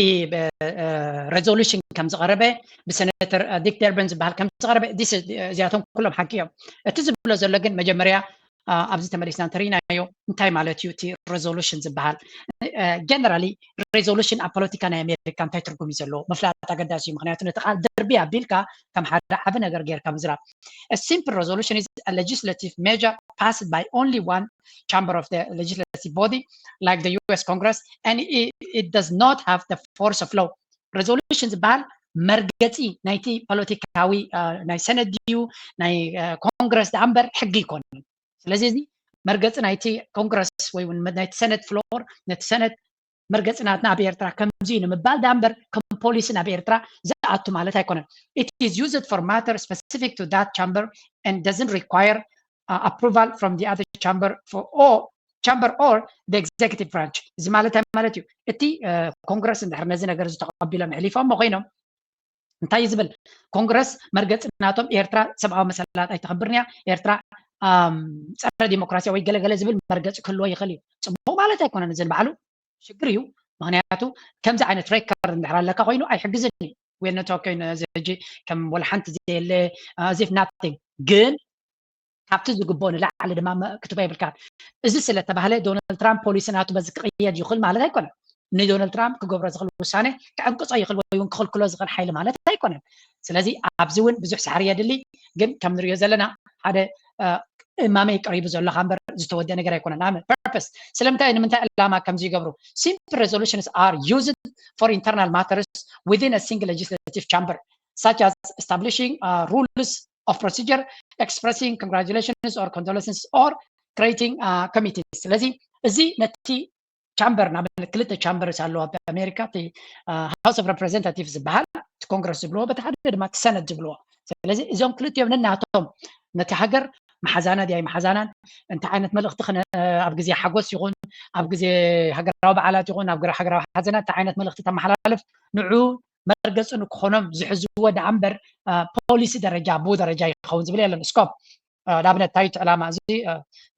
ሬዞሉሽን ከም ዝቐረበ ብሰነተር ዲክ ደርበን ዝበሃል ከም ዝቐረበ እዚኣቶም ኩሎም ሓቂ እዮም። እቲ ዝብሎ ዘሎ ግን መጀመርያ ኣብዚ ተመሊስና እንተሪናዮ እንታይ ማለት እዩ እቲ ሬዞሉሽን ዝበሃል? ጀነራሊ ሬዞሉሽን ኣብ ፖለቲካ ናይ ኣሜሪካ እንታይ ትርጉም እዩ ዘለዎ ምፍላጥ ኣገዳሲ እዩ። ምክንያቱ ነቲ ቃል ድርቢ ኣቢልካ ከም ሓደ ዓቢ ነገር ጌርካ ምዝራብ። A simple resolution is a legislative measure passed by only one chamber of the legislative body, like the U S Congress, and it, it does not have the force of law. Resolution ዝበሃል መርገፂ ናይቲ ፖለቲካዊ ናይ ሰነት ድዩ ናይ ኮንግረስ ደኣ እምበር ሕጊ ይኮንን። ስለዚ እዚ መርገፂ ናይቲ ኮንግረስ ወይ እውን ናይቲ ሰነት ፍሎር ነቲ ሰነት መርገፂ ናትና ኣብ ኤርትራ ከምዚ እዩ ንምባል ደኣ እምበር ከም ፖሊሲ ናብ ኤርትራ ዝኣቱ ማለት ኣይኮነን። It is used for matter specific to that chamber and doesn't require uh, approval from the other chamber for or chamber or the executive branch እዚ ማለት እንታይ ማለት እዩ? እቲ ኮንግረስ እንድሕር ነዚ ነገር ዝተቐቢሎም ኣሕሊፎሞ ኮይኖም እንታይ እዩ ዝብል? ኮንግረስ መርገፂ ናቶም ኤርትራ ሰብኣዊ መሰላት ኣይተኸብርን እያ፣ ኤርትራ ፀረ ዲሞክራሲያ ወይ ገለገለ ዝብል መርገፂ ክህልዎ ይኽእል እዩ። ፅቡቕ ማለት ኣይኮነን። እዚ ንባዕሉ ሽግር እዩ። ምክንያቱ ከምዚ ዓይነት ሬከርድ እንድሕር ኣለካ ኮይኑ ኣይሕግዝን እዩ። ወነቶ ኮይኑ እዚ ሕጂ ከም ወላ ሓንቲ ዘየለ as if nothing ግን ካብቲ ዝግብኦ ንላዕሊ ድማ ክትቦ የብልካን። እዚ ስለተባህለ ዶናልድ ትራምፕ ፖሊሲ ናቱ በዚ ክቕየድ ይኽእል ማለት ኣይኮነን። ንዶናልድ ትራምፕ ክገብሮ ዝኽእል ውሳነ ክዕንቅጾ ይኽእል ወይ እውን ክኽልክሎ ዝኽእል ሓይሊ ማለት ኣይኮነን። ስለዚ ኣብዚ እውን ብዙሕ ሳዕሪ የድሊ። ግን ከም ንሪኦ ዘለና ሓደ እማመ ቀሪቡ ዘሎ እምበር ዝተወደ ነገር ኣይኮነን። ንኣብነት purpose፣ ስለምንታይ፣ ንምንታይ ዕላማ ከምዚ ይገብሩ? Simple resolutions are used for internal matters within a single legislative chamber, such as establishing rules of procedure, expressing congratulations or condolences, or creating committees. ስለዚ እዚ ነቲ ቻምበር፣ ንኣብነት ክልተ ቻምበርስ ኣለዋ ኣብ ኣሜሪካ፣ እቲ House of Representatives ዝበሃል፣ እቲ ኮንግረስ ዝብልዎ፣ በቲ ሓደ ድማ እቲ ሰነት ዝብልዎ። ስለዚ እዞም ክልቲኦም ነናቶም ነቲ ሃገር መሓዛና ድያ ኣይመሓዛናን፣ እንታይ ዓይነት መልእኽቲ ኣብ ግዜ ሓጎስ ይኹን ኣብ ግዜ ሃገራዊ በዓላት ይኹን ኣብ ሃገራዊ ሓዘናት እንታይ ዓይነት መልእኽቲ ተመሓላልፍ፣ ንዑ መርገፂ ንክኾኖም ዝሕዝዎ ደኣ እምበር ፖሊሲ ደረጃ ብኡ ደረጃ ይኸውን ዝብል የለን። ስኮፕ ንኣብነት እንታይ እዩ እቲ ዕላማ እዚ?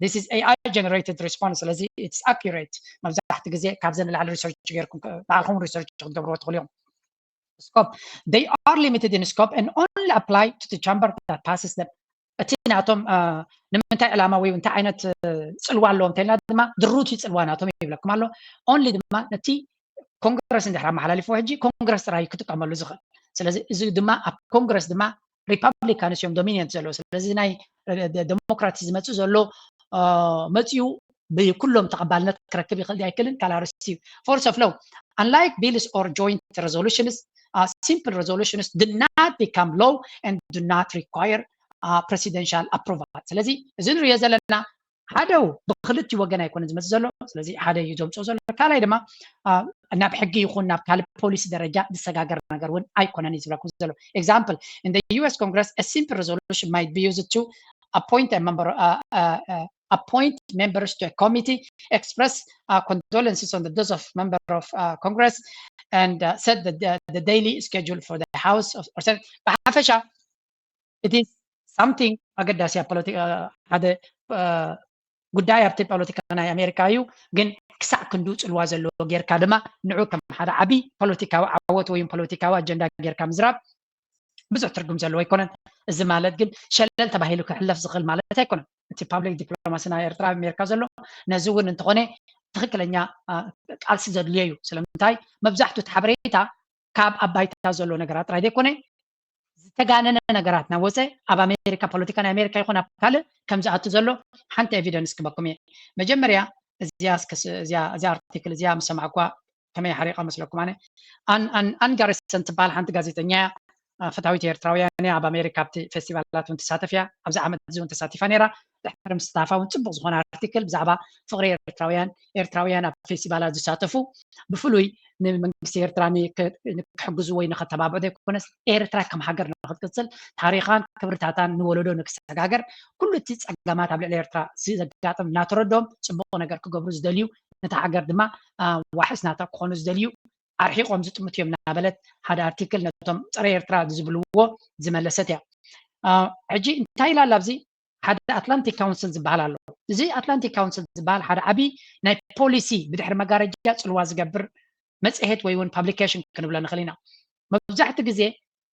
This is A I generated response፣ ስለዚ it's accurate። መብዛሕቲ ግዜ ካብዘን ንላዕሊ ሪሰርች ጌርኩም ባዕልኩም ሪሰርች ክትገብርዎ ትኽእሉ እዮም። Scope, they are limited in scope and only apply to the chamber that passes them። እቲ ናቶም ንምንታይ ዕላማ ወይ እንታይ ዓይነት ፅልዋ ኣለዎም እንተልና ድማ ድሩት እዩ ፅልዋ ናቶም ይብለኩም ኣሎ። Only ድማ ነቲ ኮንግረስ እንድሕር ኣመሓላሊፍዎ ሕጂ ኮንግረስ ጥራይ ክጥቀመሉ ዝኽእል። ስለዚ እዚ ድማ ኣብ ኮንግረስ ድማ ሪፓብሊካንስ እዮም ዶሚኔንት ዘለዎ። ስለዚ ናይ ዴሞክራት ዝመፅእ ዘሎ መፅኡ ብኩሎም ተቐባልነት ክረክብ ይኽእል ኣይክእልን ካልእ ኣርእስቲ እዩ። Force of law, unlike bills or joint resolutions, simple resolutions do not become law and do not require presidential approval። ስለዚ እዚ ንሪኦ ዘለና ሓደ ብክልቲኡ ወገን ኣይኮነን ዝመፅእ ዘሎ። ስለዚ ሓደ እዩ ዘምፅኦ ዘሎ። ካልኣይ ድማ ናብ ሕጊ ይኹን ናብ ካልእ ፖሊሲ ደረጃ ዝሰጋገር ነገር እውን ኣይኮነን እዩ ዝብለኩም ዘሎ። Example, in the U S Congress, a simple resolution might be used to appoint a member, uh, uh, uh, appoint members to a committee, express uh, condolences on the death of member of uh, Congress, and uh, set the, the, the daily schedule for the House of, or Senate. ብሓፈሻ it is something ኣገዳሲ ኣብ ፖለቲካ ሓደ ጉዳይ ኣብቲ ፖለቲካ ናይ ኣሜሪካ እዩ። ግን ክሳዕ ክንዱ ፅልዋ ዘለዎ ጌርካ ድማ ንዑ ከም ሓደ ዓብዪ ፖለቲካዊ ዓወት ወይ ፖለቲካዊ ኣጀንዳ ጌርካ ምዝራብ ብዙሕ ትርጉም ዘለዎ ኣይኮነን። እዚ ማለት ግን ሸለል ተባሂሉ ክሕለፍ ዝኽእል ማለት ኣይኮነን። እቲ ፓብሊክ ዲፕሎማሲ ናይ ኤርትራ ኣብ ኣሜሪካ ዘሎ ነዚ እውን እንተኾነ ትኽክለኛ ቃልሲ ዘድልዮ እዩ። ስለምንታይ መብዛሕትኡ እቲ ሓበሬታ ካብ ኣብ ባይታ ዘሎ ነገራት ጥራይ ዘይኮነ ዝተጋነነ ነገራት ናብ ወፀ ኣብ ኣሜሪካ ፖለቲካ ናይ ኣሜሪካ ይኹን ኣብ ካልእ ከም ዝኣቱ ዘሎ ሓንቲ ኤቪደንስ ክበኩም እየ። መጀመርያ እዚኣ ኣርቲክል እዚኣ ምስ ሰማዕኳ ከመይ ሓሪቓ መስለኩም? ኣነ ኣን ጋሪሰን ትበሃል ሓንቲ ጋዜጠኛ እያ፣ ፈታዊት ኤርትራውያን እያ። ኣብ ኣሜሪካ ኣብቲ ፌስቲቫላት እውን ትሳተፍ እያ። ኣብዚ ዓመት እዚ እውን ተሳቲፋ ነይራ። ድሕሪ ምስታፋ እውን ፅቡቕ ዝኾነ ኣርቲክል ብዛዕባ ፍቕሪ ኤርትራውያን፣ ኤርትራውያን ኣብ ፌስቲቫላት ዝሳተፉ ብፍሉይ ንመንግስቲ ኤርትራ ክሕግዙ ወይ ንከተባብዑ ዘይኮነስ ኤርትራ ከም ሃገር ንክትቅፅል ታሪኻን ክብርታታን ንወለዶ ንክሰጋገር ኩሉ እቲ ፀገማት ኣብ ልዕሊ ኤርትራ ዘጋጥም እናተረድኦም ፅቡቕ ነገር ክገብሩ ዝደልዩ ነታ ሃገር ድማ ዋሕስ ናታ ክኾኑ ዝደልዩ ኣርሒቖም ዝጥምቱ እዮም እናበለት ሓደ ኣርቲክል ነቶም ፀረ ኤርትራ ዝብልዎ ዝመለሰት እያ። ሕጂ እንታይ ኢላ ኣላ ኣብዚ ሓደ ኣትላንቲክ ካውንስል ዝበሃል ኣሎ። እዚ ኣትላንቲክ ካውንስል ዝበሃል ሓደ ዓብዪ ናይ ፖሊሲ ብድሕሪ መጋረጃ ፅልዋ ዝገብር መፅሄት ወይ እውን ፓብሊኬሽን ክንብሎ ንኽእል ኢና። መብዛሕትኡ ግዜ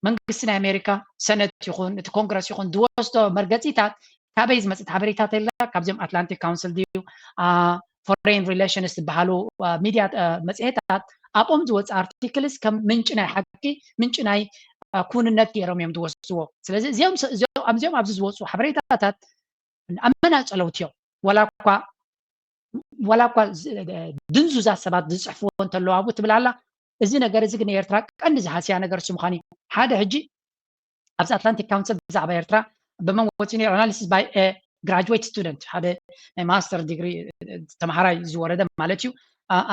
መንግስቲ ናይ ኣሜሪካ ሰነት ይኹን እቲ ኮንግረስ ይኹን ዝወስዶ መርገፂታት ካበይ ዝመፅእ ሓበሬታት የለ ካብዚኦም ኣትላንቲክ ካውንስል ድዩ ፎሬን ሪሌሽንስ ዝበሃሉ ሚድያ መፅሄታት ኣብኦም ዝወፅእ ኣርቲክልስ ከም ምንጭ ናይ ሓቂ ምንጭ ናይ ኩንነት ገይሮም እዮም ዝወስድዎ። ስለዚ እዚኦም ኣብዚኦም ኣብዚ ዝወፁ ሓበሬታታት ኣመናፀለውቲ እዮም። ዋላ እኳ ዋላ እኳ ድንዙዛት ሰባት ዝፅሕፍዎ እንተለዉ ኣብኡ ትብል ኣላ። እዚ ነገር እዚ ግን ኤርትራ ቀንዲ ዝሃስያ ነገር እሱ ምዃን እዩ። ሓደ ሕጂ ኣብዚ ኣትላንቲክ ካውንስል ብዛዕባ ኤርትራ ብመን ወፂኡ ነይሩ? Analysis by a graduate student፣ ሓደ ናይ ማስተር ዲግሪ ተምሃራይ ዝወረደ ማለት እዩ።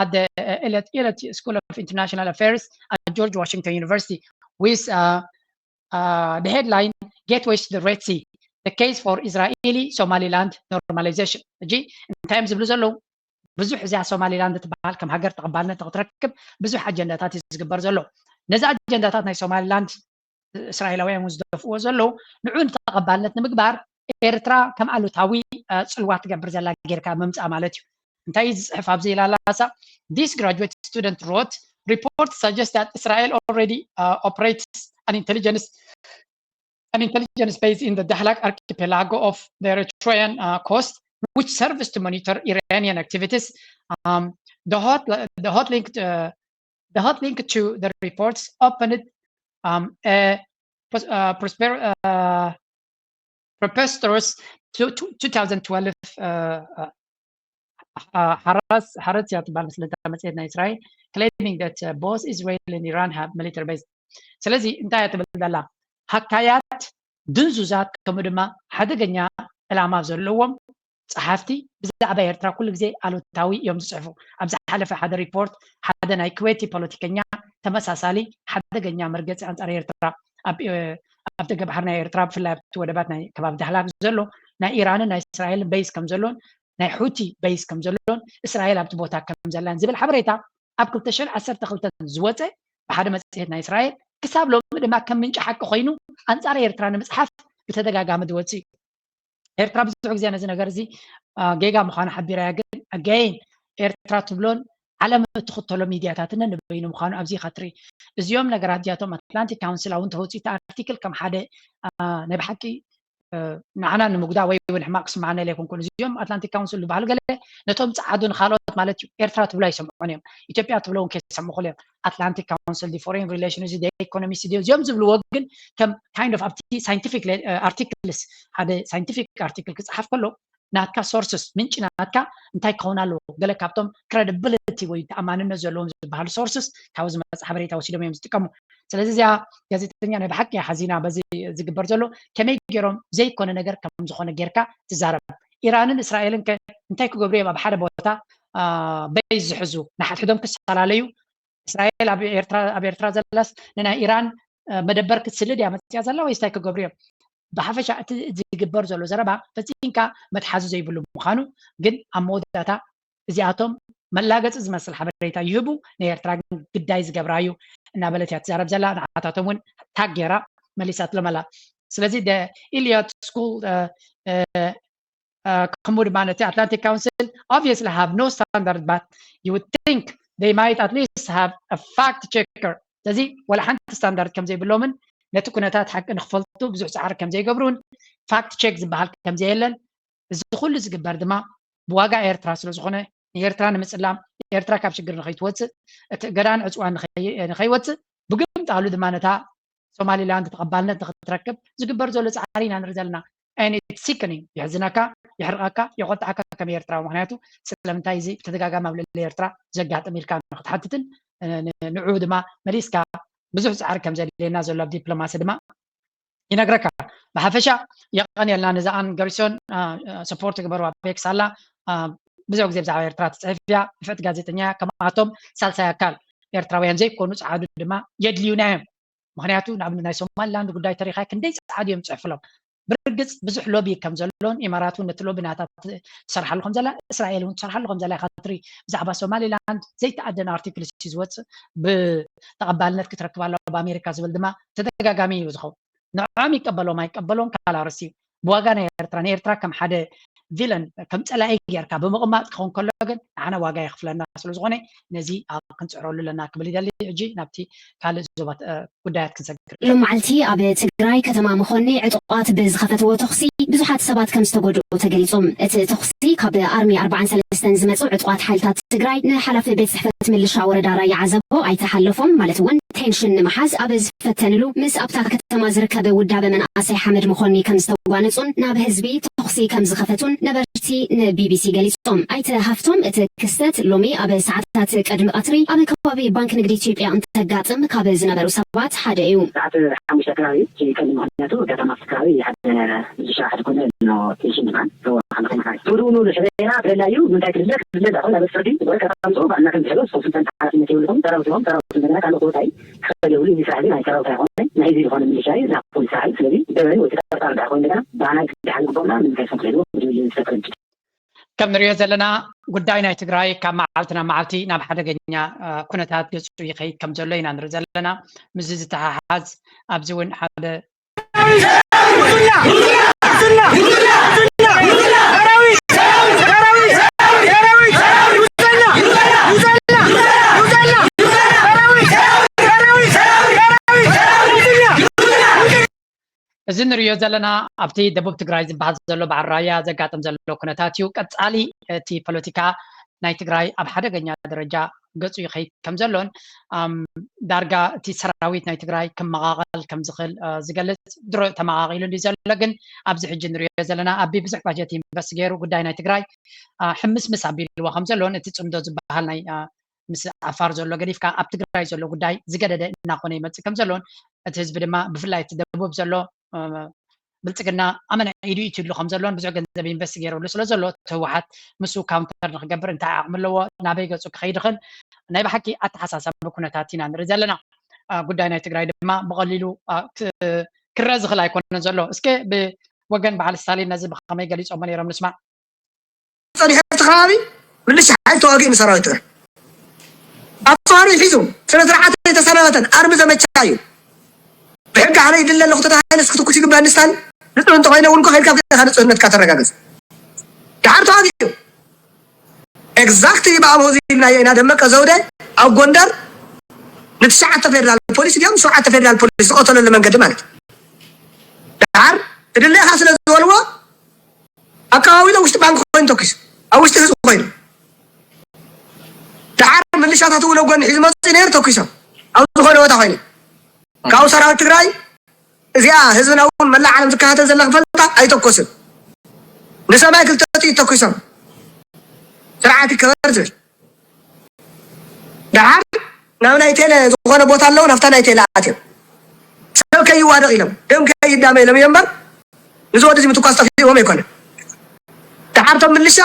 At the Elliott School of International Affairs at George Washington University with the headline Gateways to the Red Sea, the case for Israeli Somaliland normalization። ሕጂ እንታይ እዮም ዝብሉ ዘለዉ? ብዙሕ እዚኣ ሶማሊላንድ ትበሃል ከም ሃገር ተቐባልነት ንክትረክብ ብዙሕ ኣጀንዳታት እዩ ዝግበር ዘሎ። ነዚ ኣጀንዳታት ናይ ሶማሊላንድ እስራኤላውያን እውን ዝደፍእዎ ዘለዉ ንዑ ንተቐባልነት ንምግባር ኤርትራ ከም ኣሉታዊ ፅልዋ ትገብር ዘላ ጌርካ ምምፃእ ማለት እዩ። እንታይ እዩ ዝፅሕፍ ኣብዚ ኢላ ኣላሳ? This graduate student wrote, report suggest that Israel already uh, operates an intelligence an intelligence base in the Dahlak archipelago of the Eritrean uh, coast, which serves to monitor Iranian activities. Um, the hot the hot link uh, the hot link to the reports opened um, a pros- uh, prosper uh, preposterous to, to two thousand twelve uh, uh, uh, Haras Haratz እያ ትበሃል መስለኒ እታ መጽሔት ናይ እስራኤል claiming that uh, both Israel and Iran have military base። ስለዚ እንታይ እያ ትብል ዘላ? ሃካያት፣ ድንዙዛት፣ ከምኡ ድማ ሓደገኛ ዕላማ ዘለዎም ጸሓፍቲ ብዛዕባ ኤርትራ ኩሉ ግዜ ኣሉታዊ እዮም ዝጽሕፉ። ኣብ ዝሓለፈ ሓደ ሪፖርት ሓደ ናይ ኩዌቲ ፖለቲከኛ ተመሳሳሊ ሓደገኛ መርገጺ ኣንጻር ኤርትራ ኣብ ኣብ ደገ ባሕሪ ናይ ኤርትራ ብፍላይ ኣብቲ ወደባት ናይ ከባቢ ዳህላክ ዘሎ ናይ ኢራንን ናይ እስራኤልን በይስ ከም ዘሎን ናይ ሑቲ በይስ ከም ዘሎን እስራኤል ኣብቲ ቦታ ከም ዘላን ዝብል ሓበሬታ ኣብ ክልተ ሽሕን ዓሰርተ ክልተን ዝወፀ ብሓደ መጽሔት ናይ እስራኤል ክሳብ ሎሚ ድማ ከም ምንጪ ሓቂ ኮይኑ ኣንጻር ኤርትራ ንምጽሓፍ ብተደጋጋሚ ዝወፅ እዩ። ኤርትራ ብዙሕ ግዜ ነዚ ነገር እዚ ጌጋ ምዃኑ ሓቢራ እያ። ግን ኣገይን ኤርትራ ትብሎን ዓለም እትኽተሎ ሚድያታትን ንበይኑ ምዃኑ ኣብዚ ኢኻ ትርኢ። እዚኦም ነገራት እዚኣቶም ኣትላንቲክ ካውንስል እውን ተወፅኡ እቲ ኣርቲክል ከም ሓደ ናይ ብሓቂ ንዓና ንምጉዳ ወይ እውን ሕማቅ ክስምዓና ኢለ ኣይኮንኩን። እዚኦም ኣትላንቲክ ካውንስል ዝበሃሉ ገለ ነቶም ጸዓዱ ንኻልኦት ማለት እዩ ኤርትራ ትብሎ ኣይሰምዑን እዮም። ኢትዮጵያ ትብሎ እውን ከይሰምዑ ይኽእሉ እዮም። ኣትላንቲክ ካውንስል፣ ፎሬን ሪሌሽን፣ እዚ ኢኮኖሚ ስቱዲዮ እዚኦም ዝብልዎ ግን ከም kind of ኣብቲ ሳይንቲፊክ ኣርቲክልስ ሓደ ሳይንቲፊክ ኣርቲክል ክጽሓፍ ከሎ ናትካ ሶርስስ ምንጪ ናትካ እንታይ ክኸውን ኣለዎ? ገለ ካብቶም ክረዲብሊቲ ወይ ተኣማንነት ዘለዎም ዝበሃሉ ሶርስስ ካብ ዝመጽእ ሓበሬታ ወሲዶም እዮም ዝጥቀሙ። ስለዚ እዚኣ ጋዜጠኛ ናይ ብሓቂ እያ ሓዚና በዚ ዝግበር ዘሎ ከመይ ገይሮም ዘይኮነ ነገር ከም ዝኾነ ጌርካ ትዛረብ። ኢራንን እስራኤልን ከ እንታይ ክገብሩ እዮም ኣብ ሓደ ቦታ በይ ዝሕዙ ንሓድሕዶም ክፈላለዩ? እስራኤል ኣብ ኤርትራ ኣብ ኤርትራ ዘላስ ንናይ ኢራን መደበር ክትስልድ እያ መፅያ ዘላ ወይስ እንታይ ክገብሩ እዮም? ብሓፈሻ እቲ ዝግበር ዘሎ ዘረባ ፈፂምካ መትሓዚ ዘይብሉ ምዃኑ ግን ኣብ መወዳእታ እዚኣቶም መላገፂ ዝመስል ሓበሬታ ይህቡ፣ ንኤርትራ ግን ግዳይ ዝገብራ እዩ እናበለት እያ ትዛረብ ዘላ። ንዓታቶም እውን ታግ ገይራ መሊሳትሎም ኣላ። ስለዚ ኢልዮት ስኩል ከምኡ ድማ ነቲ ኣትላንቲክ ካውንስል obviously have no standard but you would think they might at least have a fact checker። ስለዚ ወላ ሓንቲ ስታንዳርድ ከም ዘይብሎምን ነቲ ኩነታት ሓቂ ንክፈልጡ ብዙሕ ፃዕሪ ከም ዘይገብሩን ፋክት ቼክ ዝበሃል ከም ዘየለን እዚ ኩሉ ዝግበር ድማ ብዋጋ ኤርትራ ስለ ዝኾነ ንኤርትራ ንምጽላም ኤርትራ ካብ ሽግር ንኸይትወፅእ እቲ እገዳን ዕፅዋን ንኸይወፅእ ብግምጣሉ ድማ ነታ ሶማሊላንድ ተቐባልነት ንክትረክብ ዝግበር ዘሎ ፃዕሪ ኢና ንርኢ ዘለና። ሲክኒንግ የሕዝነካ፣ የሕርቐካ፣ የቆጥዓካ ከም ኤርትራዊ። ምክንያቱ ስለምንታይ እዚ ብተደጋጋሚ ኣብ ልዕሊ ኤርትራ ዘጋጥም ኢልካ ንክትሓትትን ንዑ ድማ መሊስካ ብዙሕ ፃዕሪ ከም ዘድልየና ዘሎ ኣብ ዲፕሎማሲ ድማ ይነግረካ። ብሓፈሻ የቐንየልና ነዛኣን ገሪሶን ሰፖርት ግበሩ ኣብ ኤክስ ኣላ ብዙሕ ግዜ ብዛዕባ ኤርትራ ትፅሕፍ እያ ንፍዕቲ ጋዜጠኛ እያ። ከምኣቶም ሳልሳይ ኣካል ኤርትራውያን ዘይኮኑ ፀዓዱ ድማ የድልዩና እዮም። ምክንያቱ ንኣብነት ናይ ሶማሊላንድ ጉዳይ ተሪካ ክንደይ ፀዓዱ እዮም ፅሕፍሎም። ብርግፅ ብዙሕ ሎቢ ከም ዘሎን ኢማራት እውን ነቲ ሎቢ ናታ ትሰርሓሉ ከም ዘላ እስራኤል እውን ትሰርሓሉ ከም ዘላ ኢካ ትርኢ። ብዛዕባ ሶማሊላንድ ዘይተኣደነ ኣርቲክል ሲ ዝወፅእ ብተቐባልነት ክትረክብ ኣለዋ ብኣሜሪካ ዝብል ድማ ተደጋጋሚ እዩ ዝኸውን። ንዕኦም ይቀበሎም ኣይቀበሎም ካልእ ኣርእስቲ እዩ። ብዋጋ ናይ ኤርትራ ንኤርትራ ከም ሓደ ቪለን ከም ፀላኢ ጌርካ ብምቕማጥ ክኸውን ከሎ ግን ንዓና ዋጋ የኽፍለና ስለ ዝኾነ ነዚ ኣብ ክንፅዕረሉ ኣለና ክብል ይደሊ። ሕጂ ናብቲ ካልእ ዞባ ጉዳያት ክንሰግር። ሎም መዓልቲ ኣብ ትግራይ ከተማ መኾኒ ዕጡቓት ብዝኸፈትዎ ተኹሲ ብዙሓት ሰባት ከም ዝተጎድኡ ተገሊጹ። እቲ ተኹሲ ካብ ኣርሚ ኣርባዓን ሰለስተን ዝመጹ ዕጡቓት ሓይልታት ትግራይ ንሓላፊ ቤት ጽሕፈት ምልሻ ወረዳ ራያ ዓዘቦ ኣይተሓለፎም ማለት እውን ቴንሽን ንምሓዝ ኣብ ዝፈተንሉ ምስ ኣብታ ከተማ ዝርከብ ውዳበ መናእሰይ ሓመድ መኾኒ ከም ዝተጓነጹን ናብ ህዝቢ ተኹሲ ከም ዝኸፈቱን ነበርቲ ንቢቢሲ ገሊጾም። ኣይተ ሃፍቶም እቲ ክስተት ሎሚ ኣብ ሰዓታት ቅድሚ ቀትሪ ኣብ ከባቢ ባንክ ንግዲ ኢትዮጵያ እንተጋጥም ካብ ዝነበሩ ሰባት ሓደ እዩ። ሰዓት ሓሙሽተ ከባቢ እቲ ቀንዲ ምኽንያቱ ኣጋጣሚ ኣብቲ ከባቢ ሓደ ምልሻ ሓደ ኮነ ኣሎ ቴንሽን ድማ ተወ ሓለፈ መሓሪ ትብሉ ንሕዘና ብደላዩ ምንታይ ክድለ ክድለ ዳኹ ናብ ፍርዲ ወይ ከተምፅኡ ባዕልና ከም ዝሕዞ ሰው ስልጣን ሓላፍነት የብልኩም ሰራዊትኩም ሰራዊት እንደገና ካልእ ቦታ እዩ ክኸደ ይብሉ እዚ ስራሕ እዚ ናይ ሰራዊት ኣይኮነ ናይ ህዝቢ ዝኾነ ምልሻ እዩ ናይ ፖሊስ ስራሕ እዩ ስለዚ ደበን ወይ ተጠርጣሪ ዳኣ ኮይኑ እንደገና ባና ግዳሓን ግቦምና ንምንታይ ስም ክሕዝዎ ዝብል ዝተፈረድ ከም ንሪኦ ዘለና ጉዳይ ናይ ትግራይ ካብ መዓልቲ ናብ መዓልቲ ናብ ሓደገኛ ኩነታት ገፁ ይኸይድ ከም ዘሎ ኢና ንርኢ ዘለና። ምስዚ ዝተሓሓዝ ኣብዚ እውን ሓደ እዚ ንሪኦ ዘለና ኣብቲ ደቡብ ትግራይ ዝበሃል ዘሎ በዓል ራያ ዘጋጥም ዘሎ ኩነታት እዩ። ቀፃሊ እቲ ፖለቲካ ናይ ትግራይ ኣብ ሓደገኛ ደረጃ ገፁ ይኸይድ ከም ዘሎን ዳርጋ እቲ ሰራዊት ናይ ትግራይ ክመቓቐል ከም ዝኽእል ዝገልፅ ድሮ ተመቓቒሉ እንዲ ዘሎ፣ ግን ኣብዚ ሕጂ ንሪኦ ዘለና ኣቢ ብዙሕ ባጀት ኢንቨስት ገይሩ ጉዳይ ናይ ትግራይ ሕምስምስ ኣቢልዎ ከም ዘሎን እቲ ፅምዶ ዝበሃል ናይ ምስ ዓፋር ዘሎ ገዲፍካ ኣብ ትግራይ ዘሎ ጉዳይ ዝገደደ እናኾነ ይመፅእ ከም ዘሎን እቲ ህዝቢ ድማ ብፍላይ እቲ ደቡብ ዘሎ ብልፅግና ኣመና ኢዱ ኢትሉ ከም ዘሎን ብዙሕ ገንዘብ ኢንቨስት ገይረሉ ስለ ዘሎ እቲ ህወሓት ምስኡ ካውንተር ንክገብር እንታይ ዓቕሚ ኣለዎ፣ ናበይ ገፁ ክኸይድ ይኽእል፣ ናይ ብሓቂ ኣተሓሳሳቢ ኩነታት ኢና ንርኢ ዘለና። ጉዳይ ናይ ትግራይ ድማ ብቐሊሉ ክረአ ዝኽእል ኣይኮነን ዘሎ። እስከ ብወገን በዓል ስታሊን ነዚ ብኸመይ ገሊፆሞ ነይሮም ንስማዕ። ጸኒሐ እቲ ከባቢ ምልሻ ሓይል ተዋጊኡ ንሰራዊት ትግራይ ኣፋሪ ሒዙ ስነ ስርዓት የተሰናበተን ኣርሚ ዘመቻ እዩ። ብሕጊ ኣነ ይድለ ኣለኹ ተተባሂለ እስኪ ትኩስ ይግበኣኒ ስታሊን ንጹህ እንተኾይነ እውን እኮ ከይድካ ብገዛ ንጹህነትካ ተረጋግጽ። ደሓር ተዋጊኡ ኤግዛክትሊ ብኣምሆ ኢልናዮ ኢና ደመቀ ዘውደ ኣብ ጎንደር ንትሽዓተ ፌደራል ፖሊስ ድዮም ሸውዓተ ፌደራል ፖሊስ ዝቐተለሉ መንገዲ ማለት እዩ። ደሓር ትድለኻ ስለ ዝበልዎ ኣብ ከባቢ ውሽጢ ባንክ ኮይኑ ተኪሱ ኣብ ውሽጢ ህዝቢ ኮይኑ ደሓር ምልሻታት እውን ኣብ ጎኒ ሒዙ መፅኡ ነይሩ ተኪሶም ኣብ ዝኾነ ቦታ ኮይኑ ካብኡ ሰራዊት ትግራይ እዚኣ ህዝብና እውን መላእ ዓለም ዝከታተል ዘላ ክፈልጣ ኣይተኮስን ንሰማይ ክልተ ጥይት ተኪሶም ስርዓት ይከበር ዝብል ደሓር ናብ ናይ ቴለ ዝኾነ ቦታ ኣለዉ ናብታ ናይ ቴለ ኣትዮም ሰብ ከይዋደቕ ኢሎም ደም ከይዳመ ኢሎም እዮም እምበር እዚ ወዲ እዚ ምትኳስ ጠፊእዎም ኣይኮነን። ደሓር ቶም ምልሻ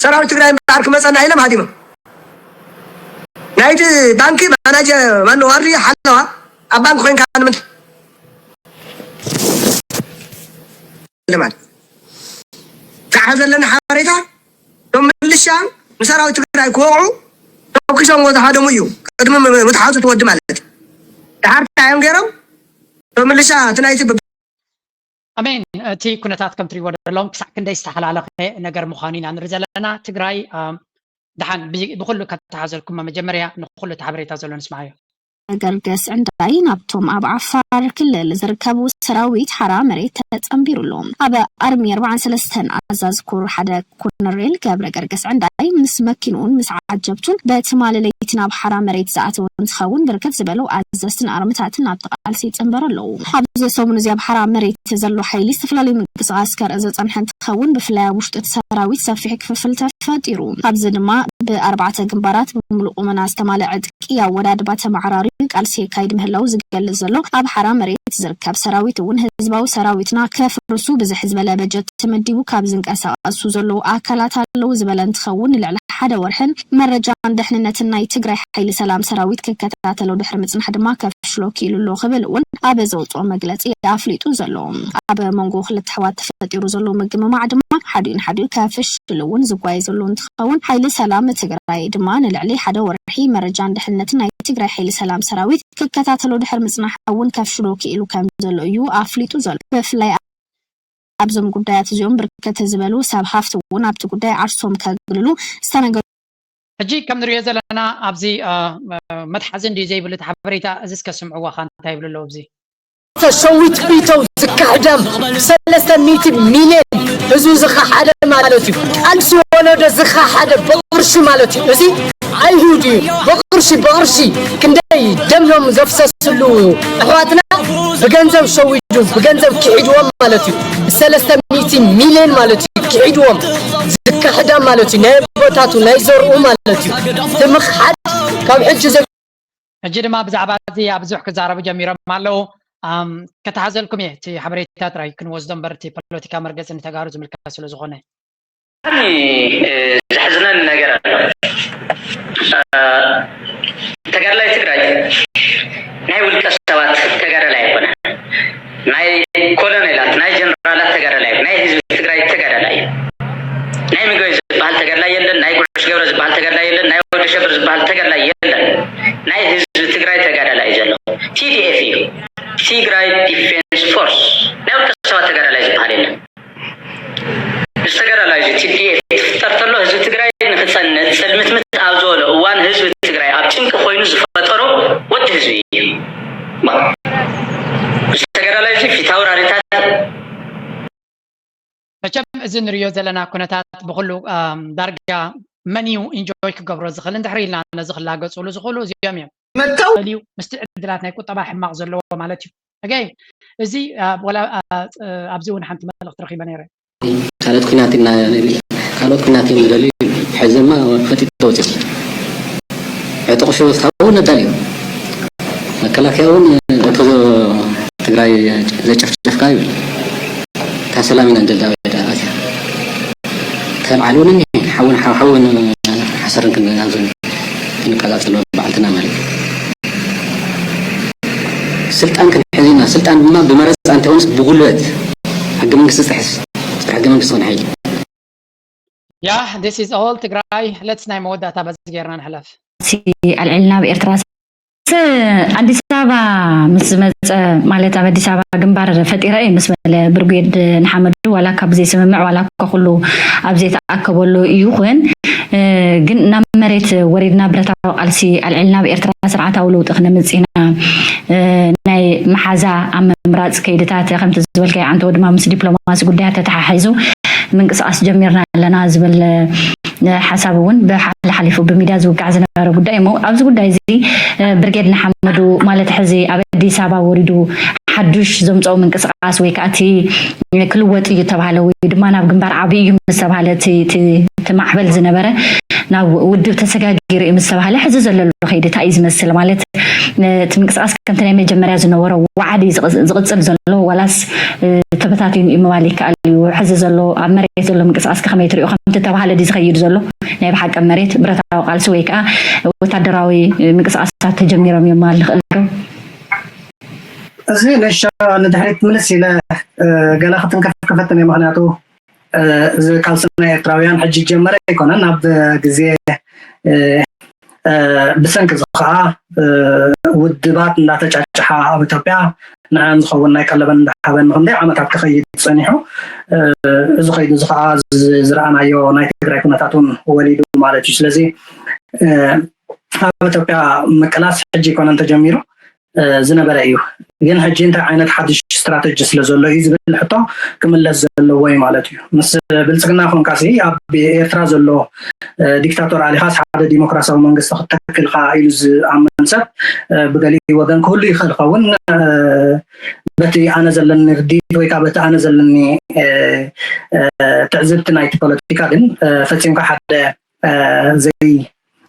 ሰራዊት ትግራይ እምበኣር ክመፀና ኢሎም ሃዲሞም። ናይቲ ባንኪ ማናጀ ማን ዋርድያ ሓለዋ ኣብ ባንኪ ኮይንካ ንምንታይ ማለት ካዓ ዘለና ሓበሬታ እቶም ምልሻ ንሰራዊት ትግራይ ክወቕዑ ተኩሶም ወተሃደሙ እዩ ቅድሚ ምትሓዙ ትወዲ ማለት እዩ። ደሓር እንታይ እዮም ገይሮም እቶም ምልሻ እቲ ናይቲ ኣሜን እቲ ኩነታት ከም ትሪእዎ ዘለዎም ክሳዕ ክንደይ ዝተሓላለኸ ነገር ምዃኑ ኢና ንርኢ ዘለና። ትግራይ ደሓን ብኩሉ ከተሓዘልኩሞ መጀመርያ ንኩሉ እቲ ሓበሬታ ዘሎ ንስማዓዮ። ገርገስ ዕንዳይ ናብቶም ኣብ ዓፋር ክልል ዝርከቡ ሰራዊት ሓራ መሬት ተጸንቢሩ ኣሎ። ኣብ ኣርሚ ኣርባዓን ሰለስተን ኣዛዚ ኮር ሓደ ኮነሬል ገብረ ገርገስ ዕንዳይ ምስ መኪንኡን ምስ ዓጀብቱን በትማሊ ለይቲ ናብ ሓራ መሬት ዝኣተወ እንትኸውን ብርክት ዝበሉ ኣዘዝትን ኣርምታትን ናብቲ ቃልሲ ይጽንበሩ ኣለዉ። ኣብዚ ሰሙን እዚ ኣብ ሓራ መሬት ዘሎ ሓይሊ ዝተፈላለዩ ምንቅስቃስ ከርኢ ዝጸንሐ እንትኸውን ብፍላይ ኣብ ውሽጢ እቲ ሰራዊት ሰፊሕ ክፍፍል ተፈጢሩ። ኣብዚ ድማ ብኣርባዕተ ግንባራት ብምሉእ ቁመና ዝተማልአ ዕጥቂ ኣወዳድባ ተመዓራርዩ ቃልሲ የካይድ ምህላው ዝገልጽ ዘሎ ኣብ ሓራ መሬት ዝርከብ ሰራዊት እውን ህዝባዊ ሰራዊትና ከፍርሱ ብዝሕ ዝበለ በጀት ተመዲቡ ካብ ዝንቀሳቀሱ ዘለዉ ኣካላት ኣለዉ ዝበለ እንትኸውን ንልዕሊ ሓደ ወርሕን መረጃን ደሕንነትን ናይ ትግራይ ሓይሊ ሰላም ሰራዊት ክከታተሎ ድሕሪ ምፅናሕ ድማ ከፍሽሎ ክኢሉ ኣሎ ክብል እውን ኣብ ዘውፅኦ መግለፂ ኣፍሊጡ ዘሎ ኣብ መንጎ ክልተ ኣሕዋት ተፈጢሩ ዘሎ ምግምማዕ ድማ ሓዲኡ ንሓዲኡ ከፍሽል እውን ዝጓየ ዘሎ እንትኸውን ሓይሊ ሰላም ትግራይ ድማ ንልዕሊ ሓደ ወርሒ መረጃን ደሕንነትን ናይ ትግራይ ሓይሊ ሰላም ሰራዊት ክከታተሎ ድሕሪ ምፅናሕ እውን ከፍሽሎ ክኢሉ ከም ዘሎ እዩ ኣፍሊጡ ዘሎ ብፍላይ ኣብዞም ጉዳያት እዚኦም ብርከት ዝበሉ ሰብ ሃፍቲ እውን ኣብቲ ጉዳይ ዓርሶም ከግልሉ ዝተነገሩ ሕጂ ከም ንሪኦ ዘለና ኣብዚ መትሓዚ እንድዩ ዘይብሉ እቲ ሓበሬታ እዚ እስከ ስምዕዎ ኸ እንታይ ይብሉ ኣለዉ ኣብዚ ተሸዊት ቢተው ዝካሕደም ሰለስተ ሚእቲ ሚልዮን ህዝቡ ዝኸሓደ ማለት እዩ። ቃልሲ ወለዶ ዝኸሓደ ብቕርሺ ማለት እዩ። እዚ ኣይሁድ እዩ። ብቕርሺ ብቕርሺ ክንደይ ደም እዮም ዘፍሰስሉ ኣሕዋትና ብገንዘብ ሸዊዱ ብገንዘብ ክሒድዎም ማለት እዩ። ሰለስተ ሚእቲ ሚልዮን ማለት እዩ ክሒድዎም ዝካሕዳ ማለት እዩ። ናይ ኣቦታቱ ናይ ዘርኡ ማለት እዩ። ትምኽሓድ ካብ ሕጂ ዘ ሕጂ ድማ ብዛዕባ እዚ ብዙሕ ክዛረቡ ጀሚሮም ኣለዉ። ከተሓዘልኩም እየ እቲ ሓበሬታ ጥራይ ክንወስዶ እምበር እቲ ፖለቲካ መርገፂ ንተጋሩ ዝምልከት ስለ ዝኾነ። ዘሕዝነኒ ነገር ኣሎ። ተጋድላይ ትግራይ ናይ ውልቀ ሰባት ተጋዳላይ ኣይኮነ። ናይ ኮሎኔላት ናይ ጀነራላት ተጋዳላይ ናይ ህዝቢ ትግራይ ተጋዳላይ እዩ። ናይ ምግበይ ዝበሃል ተጋዳላይ የለን። ናይ ጉዕሽ ገብረ ዝበሃል ተጋዳላይ የለን። ናይ ወዲ ሸብር ዝበሃል ተጋዳላይ የለን። ናይ ህዝቢ ትግራይ ተጋዳላይ እዩ ዘሎ። ቲ ዲ ኤፍ እዩ። ትግራይ ዲፌንስ ፎርስ ናይ ውልቀ ሰባት ተጋዳላይ ዝበሃል የለን። ምስ ተጋዳላይ እዚ ቲ ዲ ኤፍ ክፍጠር ተሎ ህዝቢ ትግራይ ንክፀንእ ፅልምትምት ኣብ ዝበሎ እዋን ህዝቢ ትግራይ ኣብ ጭንቂ ኮይኑ ዝፈጠሮ ወዲ ህዝቢ እዩ። ምስ ተጋዳላይ እዚ ፊት ኣውራሪታት መቸም እዚ ንሪኦ ዘለና ኩነታት ብኩሉ ዳርጋ መን እዩ ኢንጆይ ክገብሮ ዝኽእል? እንድሕር ኢልና ነዚ ክላገፅሉ ዝኽእሉ እዚኦም እዮም። መታው እዩ ምስቲ ዕድላት ናይ ቁጠባ ሕማቕ ዘለዎ ማለት እዩ። ኣገይ እዚ ወላ ኣብዚ እውን ሓንቲ መልእኽቲ ረኺበ ነይረ። ካልኦት ኩናት ኢና ካልኦት ኩናት እዮም ዝደልዩ። ሕዚ ድማ ፈጢጡ ተወፂኡ ዕጥቂ ሽወስታቡ ነዳልዩ መከላከያ እውን እቶ ትግራይ ዘጨፍጨፍካ ይብል። እታ ሰላም ኢና ንደሊ ኣበይ ደኣ ኣትያ? እታ በዓል እውን እኒ ሓውን ሓውን ሓሰርን ክንብላ ክንቀፃፀሎ በዓልትና ማለት እዩ። ስልጣን ክንሕዝ ኢና። ስልጣን ድማ ብመረፃ እንተይኮነስ ብጉልበት ሕገ መንግስቲ ዝጥሕስ ፀረ ሕገ መንግስቲ ክኾን ሓይሊ Yeah, this is all ትግራይ። Let's ናይ መወዳእታ በዚ ጌርና ንሕለፍ። ሲ ኣልዕልና ኣብ ኤርትራ ስ ኣዲስ ኣበባ ምስ ዝመፀ ማለት ኣብ ኣዲስ ኣበባ ግንባር ፈጢረ እየ ምስ በለ ብርጌድ ንሓመዱ ዋላ ካብ ዘይስምምዕ ዋላ እኳ ኩሉ ኣብ ዘይተኣከበሉ እዩ ኩን ግን ናብ መሬት ወሪድና ብረታዊ ቃልሲ ኣልዕልና ኣብ ኤርትራ ስርዓታዊ ለውጢ ክነምፅ ኢና ናይ መሓዛ ኣብ ምምራፅ ከይድታት ከምቲ ዝበልካዮ ዓንተቦ ድማ ምስ ዲፕሎማሲ ጉዳያት ተተሓሒዙ ምንቅስቃስ ጀሚርና ኣለና ዝብል ሓሳብ እውን ብሓሓሊፉ ብሚድያ ዝውቃዕ ዝነበረ ጉዳይ እሞ ኣብዚ ጉዳይ እዚ ብርጌድ ንሓመዱ ማለት ሕዚ ኣብ ኣዲስ ኣበባ ወሪዱ ሓዱሽ ዘምፀኦ ምንቅስቃስ ወይ ከዓ እቲ ክልወጥ እዩ ተባሃለ ወይ ድማ ናብ ግንባር ዓብዪ እዩ ምስ ተባሃለ እቲ ማዕበል ዝነበረ ናብ ውድብ ተሰጋጊሩ እዩ ምስ ተባሃለ ሕዚ ዘለሉ ከይዲ እንታይ እዩ ዝመስል ማለት እቲ ምንቅስቃስ ከምቲ ናይ መጀመርያ ዝነበሮ ዋዕዲ ዝቕፅል ዘሎ ዋላስ ተበታቲኑ እዩ ምባል ይከኣል እዩ። ሕዚ ዘሎ ኣብ መሬት ዘሎ ምንቅስቃስ ከመይ ትሪኦ? ከምቲ ተባሃለ ድዩ ዝኸይድ ዘሎ? ናይ ብሓቂ መሬት ብረታዊ ቃልሲ ወይ ከዓ ወታደራዊ ምንቅስቃሳት ተጀሚሮም እዮም ምባል ንኽእል ዶ? እዚ ንሻ ንድሕሪት ምልስ ኢለ ገለ ክትንከፍ ክፈትን እየ። ምክንያቱ እዚ ቃልሲ ናይ ኤርትራውያን ሕጂ ጀመረ ኣይኮነን። ኣብ ግዜ ብሰንኪ እዚ ከዓ ውድባት እንዳተጫጭሓ ኣብ ኢትዮጵያ ንዕን ዝኸውን ናይ ቀለበን እንዳሃበን ንክንደይ ዓመታት ክኸይድ ፀኒሑ። እዚ ከይዱ እዚ ከዓ ዝረኣናዮ ናይ ትግራይ ኩነታት እውን ወሊዱ ማለት እዩ። ስለዚ ኣብ ኢትዮጵያ ምቅላስ ሕጂ ኣይኮነን ተጀሚሩ ዝነበረ እዩ። ግን ሕጂ እንታይ ዓይነት ሓድሽ ስትራተጂ ስለ ዘሎ እዩ ዝብል ሕቶ ክምለስ ዘለዎ እዩ ማለት እዩ። ምስ ብልፅግና ኮንካሲ ኣብ ኤርትራ ዘሎ ዲክታቶር ኣሊኻስ ሓደ ዲሞክራሲያዊ መንግስቲ ክትተክል ከኣ ኢሉ ዝኣምን ሰብ ብገሊኡ ወገን ክህሉ ይኽእል ኸውን። በቲ ኣነ ዘለኒ ርዲት ወይ ከዓ በቲ ኣነ ዘለኒ ትዕዝብቲ ናይቲ ፖለቲካ ግን ፈፂምካ ሓደ ዘይ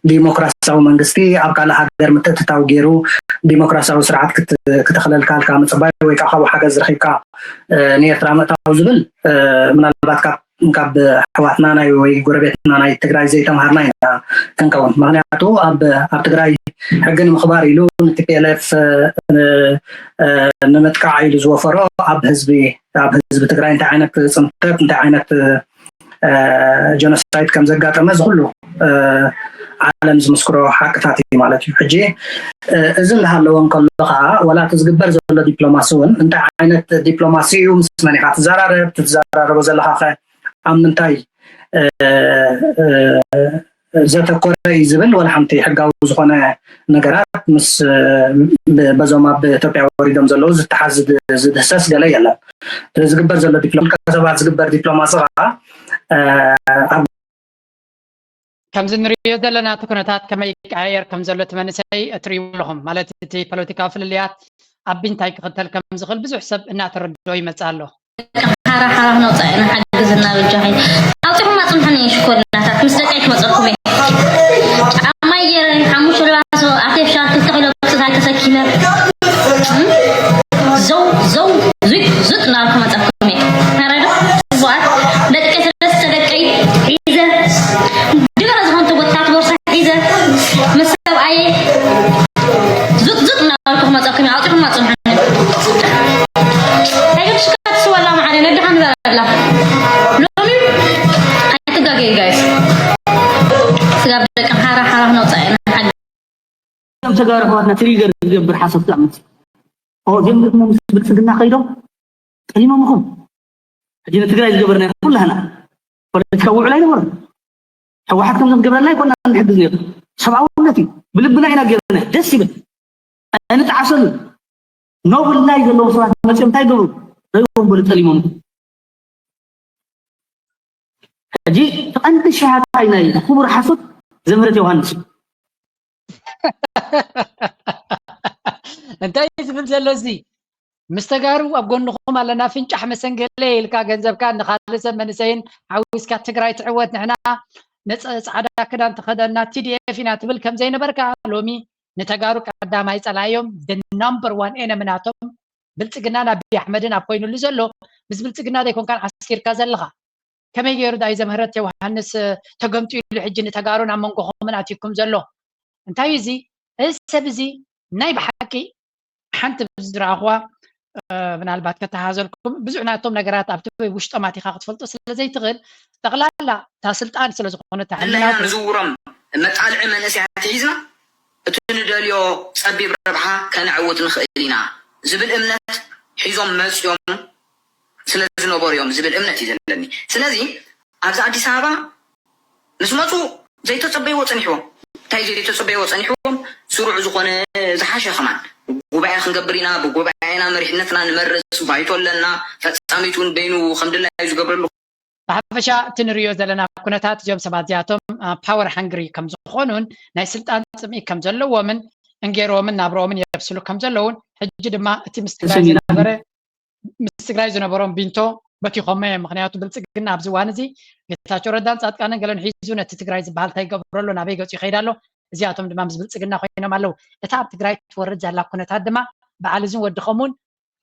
ዲሞክራሲያዊ መንግስቲ ኣብ ካልእ ሃገር ምትእትታው ገይሩ ዲሞክራሲያዊ ስርዓት ክትኽለልካ ኢልካ ምፅባይ ወይ ከዓ ካብኡ ሓገዝ ረኪብካ ንኤርትራ ምእታው ዝብል ምናልባት ካብ ካብ ኣሕዋትና ናይ ወይ ጎረቤትና ናይ ትግራይ ዘይተምሃርና ኢና ክንከውን። ምክንያቱ ኣብ ኣብ ትግራይ ሕጊ ንምኽባር ኢሉ ንቲፒኤልኤፍ ንምጥቃዕ ኢሉ ዝወፈሮ ኣብ ህዝቢ ኣብ ህዝቢ ትግራይ እንታይ ዓይነት ፅንተት እንታይ ዓይነት ጀኖሳይድ ከም ዘጋጠመ እዚ ኩሉ ዓለም ዝምስክሮ ሓቅታት እዩ ማለት እዩ። ሕጂ እዚ እንዳሃለወ እንከሎ ከዓ ዋላ እቲ ዝግበር ዘሎ ዲፕሎማሲ እውን እንታይ ዓይነት ዲፕሎማሲ እዩ? ምስ መን ኢኻ ትዘራረብ? እቲ ትዘራረቦ ዘለኻ ከ ኣብ ምንታይ ዘተኮረ እዩ ዝብል ዋላ ሓንቲ ሕጋዊ ዝኾነ ነገራት ምስ በዞም ኣብ ኢትዮጵያ ወሪዶም ዘለዉ ዝተሓዝ ዝድህሰስ ገለ የለን። ዝግበር ዘሎ ዲፕሎማሲ ውልቀ ሰባት ዝግበር ዲፕሎማሲ ከዓ ኣብ ከምዚ ንሪኦ ዘለና እቲ ኩነታት ከመይ ይቀያየር ከም ዘሎ እቲ መንእሰይ እትሪእዎ ኣለኹም ማለት እቲ ፖለቲካዊ ፍልልያት ኣብ እንታይ ክኽተል ከም ዝኽእል ብዙሕ ሰብ እናተረድኦ ይመፅእ ኣሎ። ሓራ ሓራ ክነውፅኣ ኢና ሓግዝና በጃኺ ኣውፂኹም ኣፅንሑኒ ሽኮሪናታት ምስ ደቀይ ክመፀኩም እየ ጫማይ ገይረ ሓሙሽተ ልባሶ ኣርቴፊሻል ክልተ ኪሎ ቅፅታይ ተሰኪመ ዘው ዘው ዙጥ ዙጥ እናበልኩ መፀኩም እየ። ተረዶ ጽቡቓት ደቀይ ሰለስተ ደቀይ ሒዘ ድበረ ዝኾን ተጎታት ቦርሳ ሒዘ ምስ ሰብኣየ ዙጥ ዙጥ እናበልኩ ክመፀኩም እየ። ኣውፂኹም ኣፅንሑኒ። ኣይገድሽካ ትስወላ መዓረ ነድኻ ንበረላ ሎሚ ኣይትጋገዩ ጋይስ። ስጋብ ደቂ ሓራ ሓራ ክነውፅኣ ኢና ሓቂ። እዞም ተጋሩ ኣሕዋትና ትሪገር ዝገብር ሓሳብ ትኣምት እዚኦም ደግሞ ምስ ብልፅግና ከይዶም ጠሊሞምኹም። ሕጂ ንትግራይ ዝገበርናዮ ኩላህና ፖለቲካዊ ውዕል ኣይነበረን። ህወሓት ከምዞም ገብረና ኣይኮና ንሕግዝ ነይሩ። ሰብኣውነት እዩ። ብልብና ኢና ጌርና ደስ ይብል። ኣይንጠዓሰሉ። ኖብል ናይ ዘለዎም ሰባት መፅኦም እንታይ ገብሩ? ርእዎም በሉ ጠሊሞም። ሕጂ እቲ ቀንዲ ሸሃዳይ ናይ ክቡር ሓሶት ዘምህረት ዮሃንስ እዩ። እንታይ እዩ ዝብል ዘሎ እዚ? ምስ ተጋሩ ኣብ ጎንኹም ኣለና፣ ፍንጫሕ መሰንገለ ኢልካ ገንዘብካ ንኻልእ ሰብ መንእሰይን ሓዊስካ ትግራይ ትዕወት፣ ንሕና ነፀ ፃዕዳ ክዳን ተኸደና ቲ ዲ ኤፍ ኢና ትብል ከም ዘይነበርካ ሎሚ ንተጋሩ ቀዳማይ ፀላዮም the number one enemy ናቶም ብልፅግናን ኣቢ ኣሕመድን ኣብ ኮይኑሉ ዘሎ ምስ ብልፅግና ዘይኮንካን ዓስኪርካ ዘለኻ። ከመይ ገይሩ ዳዩ ዘምህረት ዮሃንስ ተገምጢሉ ሕጂ ንተጋሩን ኣብ መንጎኹምን ኣትዩኩም ዘሎ? እንታይ እዩ እዚ? እዚ ሰብ እዚ ናይ ብሓቂ ሓንቲ ዝረኣኹዋ ምናልባት ከተሃዘልኩም ብዙሕ ናቶም ነገራት ኣብቲ ውሽጦም ኣቲኻ ክትፈልጦ ስለ ዘይትኽእል ጠቕላላ እታ ስልጣን ስለ ዝኾነ ንዝውሮም መጣልዒ መንእሰያት ሒዝና እቲ ንደልዮ ፀቢብ ረብሓ ከነዕውት ንኽእል ኢና ዝብል እምነት ሒዞም መፅዮም ስለ ዝነበሩ እዮም ዝብል እምነት እዩ ዘለኒ። ስለዚ ኣብዚ ኣዲስ ኣበባ ምስ መፁ ዘይተፀበይዎ ፀኒሕዎም። እንታይ ዘይተፀበይዎ ፀኒሕዎም? ስሩዕ ዝኾነ ዝሓሸ ከማን ጉባኤ ክንገብር ኢና፣ ብጉባኤና መሪሕነትና ንመርፅ፣ ባይቶ ኣለና፣ ፈፃሚት እውን በይኑ ከም ድላዩ ዝገብረሉ ብሓፈሻ እቲ ንሪኦ ዘለና ኩነታት እዚኦም ሰባት እዚኣቶም power hungry ከም ዝኾኑን ናይ ስልጣን ፅምኢ ከም ዘለዎምን እንጌሮምን ናብረኦምን የብስሉ ከም ዘለውን ሕጂ ድማ እቲ ምስ ትግራይ ዝነበረ ምስ ትግራይ ዝነበሮም ቢንቶ በቲኾሞ እዮም። ምክንያቱ ብልፅግና ኣብዚ እዋን እዚ ጌታቸው ረዳን ፃድቃንን ገለን ሒዙ ነቲ ትግራይ ዝበሃል እንታይ ይገብሮ ኣሎ ናበይ ገፁ ይኸይድ ኣሎ። እዚኣቶም ድማ ምስ ብልፅግና ኮይኖም ኣለዉ። እታ ኣብ ትግራይ ትወርድ ዘላ ኩነታት ድማ በዓል እዝን ወዲ ኸሙን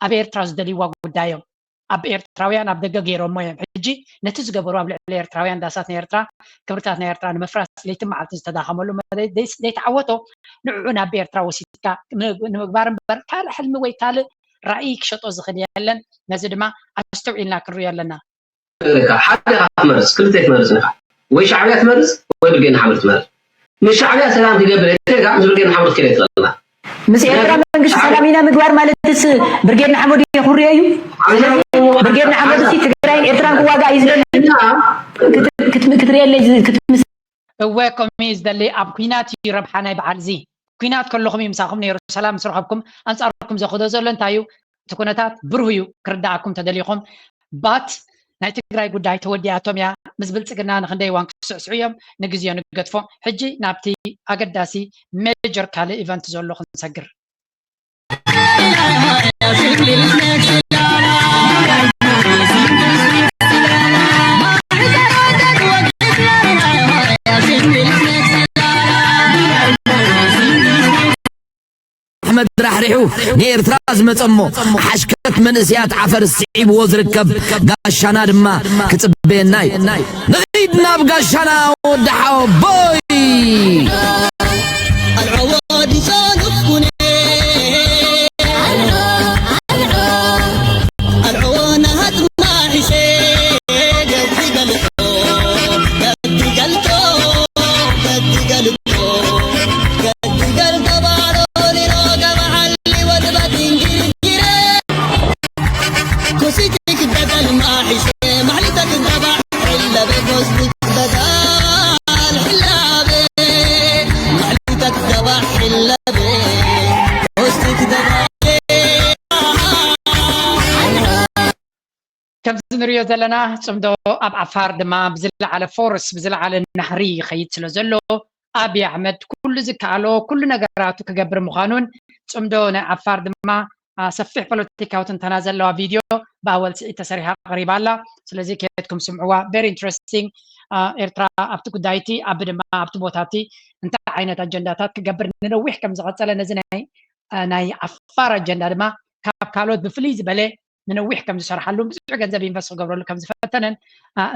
ኣብ ኤርትራ ዝደልይዋ ጉዳይ እዮም። ኣብ ኤርትራውያን ኣብ ደገ ገይሮሞ እዮም። ሕጂ ነቲ ዝገበሩ ኣብ ልዕሊ ኤርትራውያን ዳሳት ናይ ኤርትራ ክብርታት ናይ ኤርትራ ንምፍራስ ለይትን መዓልትን ዝተዳኸመሉ ዘይተዓወቶ ንዕዑ ናብ ኤርትራ ወሲድካ ንምግባር እምበር ካልእ ሕልሚ ወይ ካልእ ራእይ ክሸጦ ዝኽእል የለን። ነዚ ድማ ኣስተውዒልና ክንሪኦ ኣለና። ሓደ ኢኻ ክትመርጽ፣ ክልተ ኣይትመርጽን ኢኻ። ወይ ሻዕብያ ትመርጽ ወይ ብርጌድ ንሓመዱ ትመርጽ። ምስ ሻዕብያ ሰላም ክገብር እየ ኢልካ ምስ ብርጌድ ንሓመዱ ክትከይድ ኣይትኽእልን ኢኻ። ምስ ኤርትራ መንግስቲ ሰላም ኢና ምግባር ማለትስ ብርጌድ ንሓመዱ የኹርዮ እዩ። ስለዚ ብርጌድ ንሓመዱ ሲ ትግራይን ኤርትራን ክዋጋእ እዩ ዝደሊ ክትርእየለይ ክትምስ እወ ከምኡ እዩ ዝደሊ። ኣብ ኲናት እዩ ረብሓ ናይ በዓል እዚ። ኲናት ከለኹም እዩ ምሳኹም ነይሩ። ሰላም ምስ ረኸብኩም ኣንጻርኩም ዘኽዶ ዘሎ እንታይ እዩ? እቲ ኩነታት ብሩህ እዩ ክርዳኣኩም ተደሊኹም። But ናይ ትግራይ ጉዳይ ተወዲኣቶም እያ። ምስ ብልፅግና ንክንደይ እዋን ክስዕስዑ እዮም። ንግዜኡ ንገድፎ። ሕጂ ናብቲ ኣገዳሲ major ካልእ event ዘሎ ክንሰግር። ኣሕመድ ራሕሪሑ ንኤርትራ ዝመጸ እሞ ሓሽከት መንእሰያት ዓፈር ስዒብዎ ዝርከብ ጋሻና ድማ ክጽበየና እዩ። ንኺድ ናብ ጋሻና ወዲ ሓወቦይ። ከምዚ ንሪኦ ዘለና ጽምዶ ኣብ ዓፋር ድማ ብዝለዓለ force ብዝለዓለ ናህሪ ይኸይድ ስለ ዘሎ ኣብይ ኣሕመድ ኩሉ ዝከኣሎ ኩሉ ነገራቱ ክገብር ምዃኑን ጽምዶ ናይ ዓፋር ድማ ሰፊሕ ፖለቲካዊ ትንተና ዘለዋ ቪድዮ ብኣወል ስዒድ ተሰሪሓ ቀሪባ ኣላ። ስለዚ ከየድኩም ስምዕዋ። Very interesting። ኤርትራ ኣብቲ ጉዳይቲ ኣቢ ድማ ኣብቲ ቦታቲ እንታይ ዓይነት ኣጀንዳታት ክገብር ንነዊሕ ከም ዝቐጸለ ነዚ ናይ ናይ ዓፋር ኣጀንዳ ድማ ካብ ካልኦት ብፍልይ ዝበለ ንነዊሕ ከም ዝሰርሓሉን ብዙሕ ገንዘብ ኢንቨስት ክገብረሉ ከም ዝፈተነን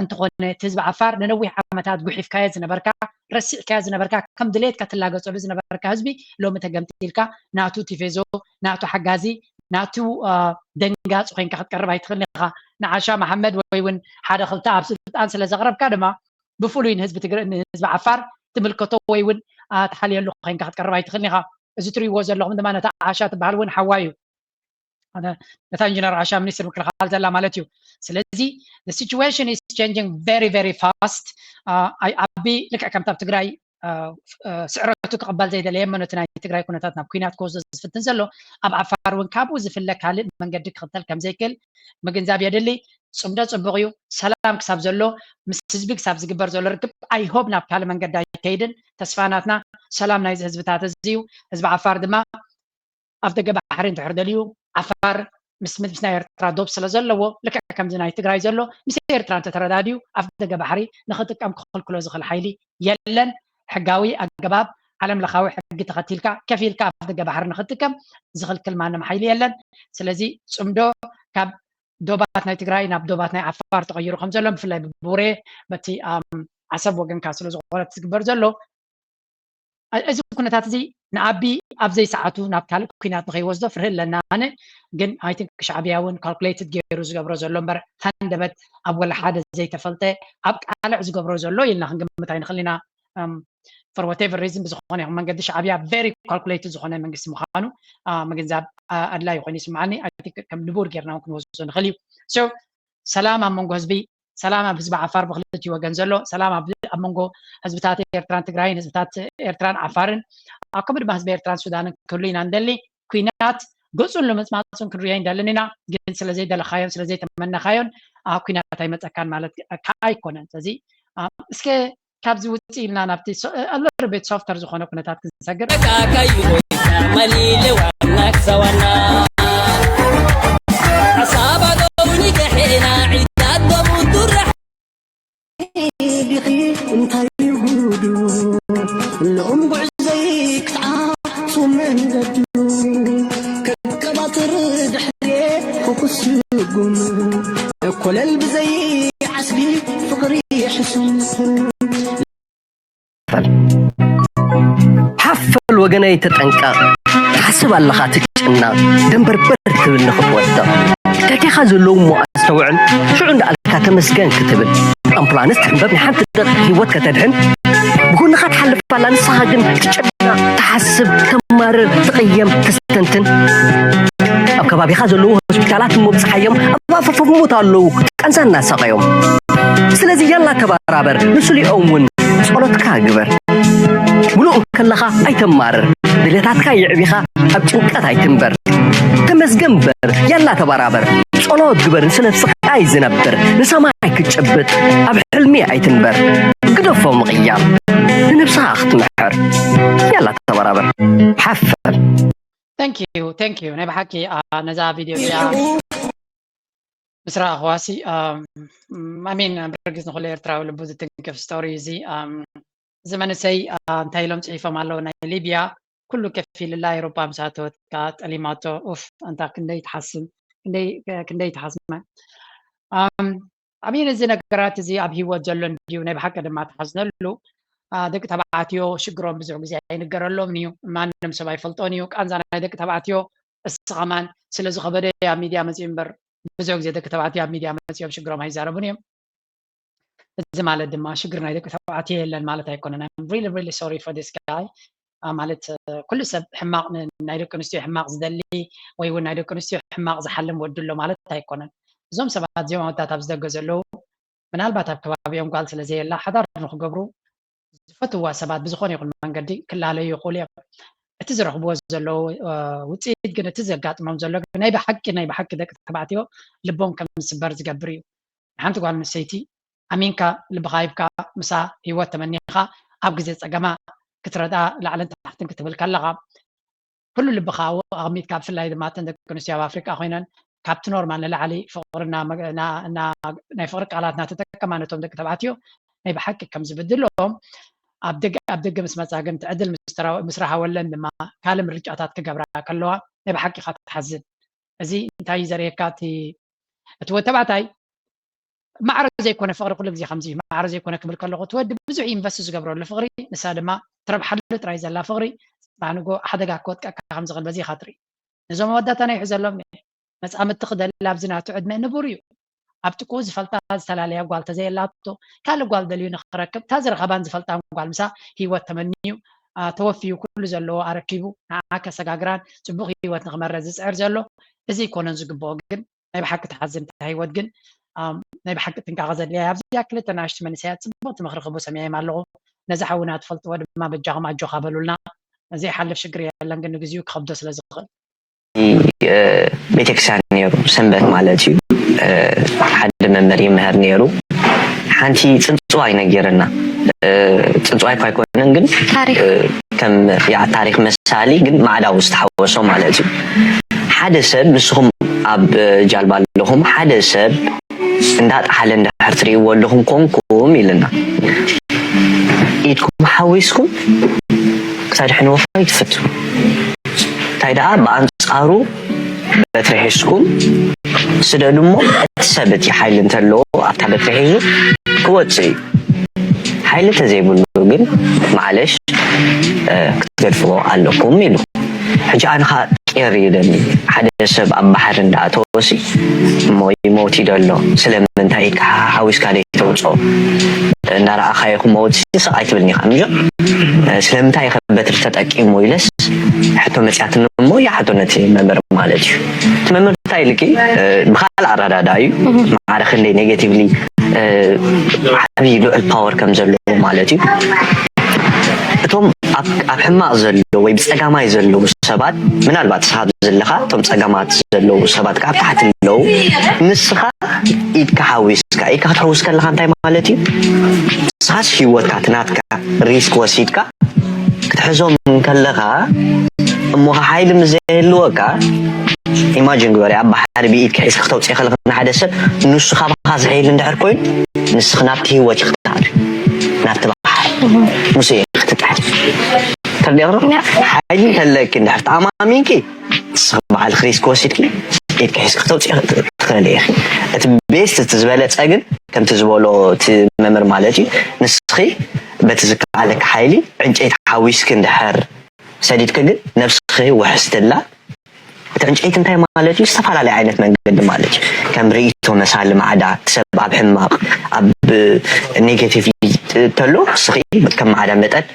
እንተኾነ እቲ ህዝቢ ዓፋር ንነዊሕ ዓመታት ጉሒፍካዮ ዝነበርካ ረሲዕካዮ ዝነበርካ ከም ድሌትካ ትላገጸሉ ዝነበርካ ህዝቢ ሎሚ ተገምጢልካ ናቱ ቲፌዞ ናቱ ሓጋዚ ናቱ ደንጋፂ ኮይንካ ክትቀርብ ኣይትኽእልን ኢኻ። ንዓሻ መሓመድ ወይ እውን ሓደ ክልተ ኣብ ስልጣን ስለ ዘቕረብካ ድማ ብፍሉይ ንህዝቢ ትግረ ንህዝቢ ዓፋር ትምልከቶ ወይ እውን ትሓልየሉ ኮይንካ ክትቀርብ ኣይትኽእልን ኢኻ። እዚ ትሪእዎ ዘለኹም ድማ ነታ ዓሻ ትበሃል እውን ሓዋ እዩ። ነታ ኢንጂነር ዓሻ ሚኒስትር ምክልኻል ዘላ ማለት እዩ። ስለዚ situation is changing very very fast። ኣቢ ልክዕ ከምታ ኣብ ትግራይ ስዕረቱ ክቕበል ዘይደለየ መኖቲ ናይ ትግራይ ኩነታት ናብ ኩናት ክወስዶ ዝፍትን ዘሎ ኣብ ዓፋር እውን ካብኡ ዝፍለ ካልእ መንገዲ ክኽተል ከም ዘይክእል ምግንዛብ የድሊ። ጽምዶ ጽቡቕ እዩ። ሰላም ክሳብ ዘሎ፣ ምስ ህዝቢ ክሳብ ዝግበር ዘሎ ርክብ፣ I hope ናብ ካልእ መንገዲ ኣይከይድን። ተስፋ ናትና ሰላም ናይዚ ህዝብታት እዚ እዩ። ህዝቢ ዓፋር ድማ ኣፍ ደገ ባሕሪ እንድሕር ደልዩ፣ ዓፋር ምስ ምስ ናይ ኤርትራ ዶብ ስለ ዘለዎ፣ ልክዕ ከምዚ ናይ ትግራይ ዘሎ፣ ምስ ኤርትራ እንተተረዳድዩ፣ ኣፍ ደገ ባሕሪ ንኽጥቀም ክኽልክሎ ዝኽእል ሓይሊ የለን። ሕጋዊ ኣገባብ፣ ዓለም ለኻዊ ሕጊ ተኸቲልካ፣ ከፊልካ ኣፍ ደገ ባሕሪ ንኽትጥቀም ዝኽልክል ማንም ሓይሊ የለን። ስለዚ ጽምዶ ካብ ዶባት ናይ ትግራይ ናብ ዶባት ናይ ዓፋር ተቐይሩ ከም ዘሎ፣ ብፍላይ ብቡሬ በቲ ዓሰብ ወገንካ ስለ ዝኾነ ዝግበር ዘሎ፣ እዚ ኩነታት እዚ ንኣቢ ኣብ ዘይሰዓቱ ናብ ካልእ ኩናት ንኸይወስዶ ፍርህ ኣለና። ኣነ ግን I think ሻዕብያ እውን calculated ገይሩ ዝገብሮ ዘሎ እምበር፣ ሃንደበት ኣብ ወላ ሓደ ዘይተፈልጠ ኣብ ቃልዕ ዝገብሮ ዘሎ ኢልና ክንግምት ኣይንኽእል ኢና። For whatever reason፣ ብዝኾነ ይኹን መንገዲ ሻዕብያ very calculated ዝኾነ መንግስቲ ምዃኑ ምግንዛብ ኣድላይ ኮይኑ ይስምዓኒ። I think ከም ንቡር ጌርና እውን ክንወስዶ ንኽእል እዩ። So ሰላም ኣብ መንጎ ህዝቢ፣ ሰላም ኣብ ህዝቢ ዓፋር ብክልቲኡ ወገን ዘሎ፣ ሰላም ኣብ መንጎ ህዝብታት ኤርትራን ትግራይን፣ ህዝብታት ኤርትራን ዓፋርን፣ ኣብ ከምኡ ድማ ህዝቢ ኤርትራን ሱዳንን ክህሉ ኢና ንደሊ። ኩናት ገጹን ልምጽማጹን ክንሪኦ ኣይንደልን ኢና። ግን ስለ ዘይደለኻዮን ስለ ዘይተመነኻዮን ኩናት ኣይመጸካን ማለት ከዓ ኣይኮነን። ስለዚ እስከ ካብዚ ውፅእ ኢልና ናብቲ a little bit softer ዝኾነ ኩነታት ክንሰግር። ዲኺ እንታይ ጉዱ ሎም ጉዕዘይ ክትዓሱ መንገዱ ከቀባጥር ድሕሬ ክኩስጉም ኮለል ብዘይ ዓስቢ ፍቕሪ ሕሱም ሓፈል ወገነይ ተጠንቀቕ፣ ትሓስብ ኣለኻ ትጭነቕ፣ ደንበርበር ትብል ንኽትወድቕ። ደገኻ ዘለዉ እሞ ኣስተውዕል፣ ሽዑ እንዳኣልካ ተመስገን ክትብል። ኣምቡላንስ ትሕንበብ ንሓንቲ ደቂቕ ህይወት ከተድሕን፣ ብጎንኻ ትሓልፍ ኣላ ንስኻ ግን ትጭነቕ፣ ትሓስብ፣ ተማርር፣ ትቕየም፣ ተስተንትን። ኣብ ከባቢኻ ዘለዉ ሆስፒታላት እሞ ብጽሓዮም ኣብ ኣፋፍ ሞት ኣለዉ ቃንዛ እናሳቐዮም። ስለዚ ያላ ተባራበር፣ ንስሊኦም እውን ጸሎትካ ግበር። ምሉእ ከለኻ ኣይተማርር፣ ድሌታትካ የዕቢኻ ኣብ ጭንቀት ኣይትንበር። ተመስገን በር፣ ያላ ተባራበር፣ ጸሎት ግበር ንስለ ስቓይ ዝነብር ንሰማይ ክትጭብጥ ኣብ ሕልሚ ኣይትንበር። ግደፎ ምቕያም ንነብስኻ ክትምሕር። ያላ ተባራበር፣ ሓፍር። Thank you, thank you። ናይ ብሓቂ ነዛ ቪድዮ እዚኣ ምስ ረኣኽዋሲ ኣሜን ብርግጽ ንኹሉ ኤርትራዊ ልቡ ዝትንክፍ ስቶሪ እዚ እዚ መንእሰይ እንታይ ኢሎም ጽሒፎም ኣለዉ ናይ ሊብያ ኩሉ ከፊልላ ኤሮፓ ምስ ኣተወት ከኣ ጠሊማቶ ኡፍ ኣንታ ክንደይ ትሓስም ክንደይ ትሓስመ ኣሜን እዚ ነገራት እዚ ኣብ ህይወት ዘሎ እንድዩ ናይ ብሓቂ ድማ ትሓዝነሉ ደቂ ተባዕትዮ ሽግሮም ብዙሕ ግዜ ኣይንገረሎም እዩ ማንም ሰብ ኣይፈልጦን እዩ ቃንዛ ናይ ደቂ ተባዕትዮ እስ ከማን ስለ ዝኸበደ ኣብ ሚድያ መፅኡ እምበር ብዙሕ ግዜ ደቂ ተባዕትዮ ኣብ ሚድያ መፅኦም ሽግሮም ኣይዛረቡን እዮም እዚ ማለት ድማ ሽግር ናይ ደቂ ተባዕትዮ የለን ማለት ኣይኮነን I'm really really sorry for this guy ማለት ኩሉ ሰብ ሕማቕ ናይ ደቂ ኣንስትዮ ሕማቕ ዝደሊ ወይ እውን ናይ ደቂ ኣንስትዮ ሕማቕ ዝሓልም ወዲ ኣሎ ማለት ኣይኮነን እዞም ሰባት እዚኦም ኣወዳት ኣብዚ ደገ ዘለዉ ምናልባት ኣብ ከባቢኦም ጓል ስለ ዘየላ ሓዳር ንክገብሩ ዝፈትዋ ሰባት ብዝኾነ ይኹን መንገዲ ክላለዩ ይኽእሉ እዮም እቲ ዝረኽብዎ ዘለዉ ውፅኢት ግን እቲ ዘጋጥሞም ዘሎ ናይ ብሓቂ ናይ ብሓቂ ደቂ ተባዕትዮ ልቦም ከም ዝስበር ዝገብር እዩ ሓንቲ ጓል ኣንስተይቲ ኣሚንካ ልብኻ ሂብካ ምሳ ህይወት ተመኒኻ ኣብ ግዜ ፀገማ ክትረድኣ ላዕልን ታሕትን ክትብል ከለኻ ኩሉ ልብኻ ኣብኡ ኣቕሚጥካ ብፍላይ ድማ እተን ደቂ ኣንስትዮ ኣብ ኣፍሪቃ ኮይነን ካብቲ ኖርማል ንላዕሊ ፍቕሪ ናይ ፍቕሪ ቃላት እናተጠቀማ ነቶም ደቂ ተባዕትዮ ናይ ብሓቂ ከም ዝብድልኦም ኣብ ደገ ምስ መፃ ግን እቲ ዕድል ምስ ረሃወለን ድማ ካልእ ምርጫታት ክገብራ ከለዋ ናይ ብሓቂ ኢኻ ትሓዝን እዚ እንታይ እዩ ዘርእየካ እቲ እቲ ወተባዕታይ ማዕረ ዘይኮነ ፍቕሪ ኩሉ ግዜ ከምዚ እዩ ማዕረ ዘይኮነ ክብል ከለኹ እቲ ወዲ ብዙሕ ኢንቨስት ዝገብረሉ ፍቕሪ ንሳ ድማ ትረብሓሉ ጥራይ ዘላ ፍቕሪ ንጎ ሓደጋ ክወጥቀካ ከም ዝኽእል በዚ ኢኻ ትርኢ ነዞም ኣወዳት ኣነ ይሕዘሎም መፃምድቲ ክደሊ ኣብዚ ናቱ ዕድመ ንቡር እዩ ኣብ ጥቅኡ ዝፈልጣ ዝተፈላለያ ጓል ተዘየላቶ ካልእ ጓል ደልዩ ንክረክብ እታ ዝረኸባን ዝፈልጣን ጓል ምሳ ህይወት ተመንዩ ተወፍዩ ኩሉ ዘለዎ ኣረኪቡ ንዓ ከሰጋግራን ፅቡቅ ህይወት ንክመረ ዝፅዕር ዘሎ እዚ ይኮነን ዝግብኦ ግን ናይ ብሓቂ ትሓዝን እታ ህይወት ግን ናይ ብሓቂ ጥንቃቐ ዘድልያ ኣብዚ ክልተ ናሽቲ መንእሰያት ፅቡቅ ትምክሪ ክቡ ሰሚዐዮም ኣለኹ ነዚ ሓውና ትፈልጥዎ ድማ በጃኹም ኣጆኻ በሉልና ዘይሓልፍ ሽግር የለን ግን ንግዚኡ ክኸብዶ ስለ ዝኽእል ቤተክርስትያን ነሩ ሰንበት ማለት እዩ ሓደ መምህር ይምህር ነይሩ። ሓንቲ ጽንጽዋይ ነጊርና። ጽንጽዋይ እኳ ኣይኮነን ግን ከም ታሪክ መሳሊ ግን ማዕዳዊ ዝተሓወሶ ማለት እዩ። ሓደ ሰብ ንስኹም ኣብ ጃልባ ኣለኹም ሓደ ሰብ እንዳጠሓለ እንዳሕር ትርእይዎ ኣለኹም ኮንኩም ኢልና ኢድኩም ሓዊስኩም ክሳድ ሕንወፋ ይትፈቱ እንታይ ደኣ ብኣንጻሩ በትሪ ሒዝኩም ስደዱ እሞ እቲ ሰብ እቲ ሓይሊ እንተለዎ ኣብታ በትሪ ሒዙ ክወፅእ እዩ። ሓይሊ እንተዘይብሉ ግን ማዕለሽ ክትገድፍዎ ኣለኩም ኢሉ። ሕጂ ኣነ ከዓ ቄር እዩ ደኒ ሓደ ሰብ ኣብ ባሕሪ እንዳኣተወሲ እሞ ይመውት እዩ ደሎ ስለምንታይ ኢድካ ሓዊስካ ደይተውፅኦ እናረኣኻዮ ክመውት ስቕ ኣይትብልኒ ኢኻ ምጆ ስለምንታይ ኢኸ በትሪ ተጠቂሙ ኢለስ ሕቶ መፅያትኒ እሞ ይሓቶ ነቲ መምህር ማለት እዩ እቲ መምህር እንታይ ኢልኪ ብካልእ ኣረዳዳ እዩ ማዕረ ክንደይ ኔጌቲቭሊ ዓብዪ ልዑል ፓወር ከም ዘለዎ ማለት እዩ እቶም ኣብ ሕማቕ ዘለዉ ወይ ብፀጋማይ ዘለዉ ሰባት ምናልባት ስኻ ዘለኻ እቶም ፀገማት ዘለዉ ሰባት ከዓ ኣብ ታሕቲ ኣለዉ ንስኻ ኢድካ ሓዊስካ ኢድካ ክትሕውስ ከለኻ እንታይ ማለት እዩ ንስኻስ ሂወትካ ትናትካ ሪስክ ወሲድካ ክትሕዞም ከለኻ እሞ ሓይሊ ምስ ዘይህልወካ ኢማጂን ግበሪ ኣብ ባሕሪ ብኢድካ ሒዝካ ክተውፅእ ከለኻ ንሓደ ሰብ ንሱ ካባኻ ዝሕይል እንድሕር ኮይኑ ንስኺ ናብቲ ሂወት ኢኺ ትኣትዊ ናብቲ ባሕሪ ምስ ክትጥሕል ተርዲቕሮ ሓይሊ እንተለኪ እንድሕር ተኣማሚንኪ ንስኺ ባዕልኺ ሪስክ ወሲድኪ ኢድኪ ሒዝኪ ክተውፅኢ ትኽእሊ ኢኺ እቲ ቤስት እቲ ዝበለፀ ግን ከምቲ ዝበሎ እቲ መምህር ማለት እዩ ንስኺ በቲ ዝከኣለኪ ሓይሊ ዕንጨይቲ ሓዊስኪ እንድሕር ሰዲድኪ ግን ነብስኺ ውሕስቲ እላ እቲ ዕንጨይቲ እንታይ ማለት እዩ ዝተፈላለየ ዓይነት መንገዲ ማለት እዩ ከም ርእይቶ መሳሊ ማዕዳ ሰብ ኣብ ሕማቕ ኣብ ኔጌቲቭ ተሎ ስኺ ከም ማዕዳ መጠን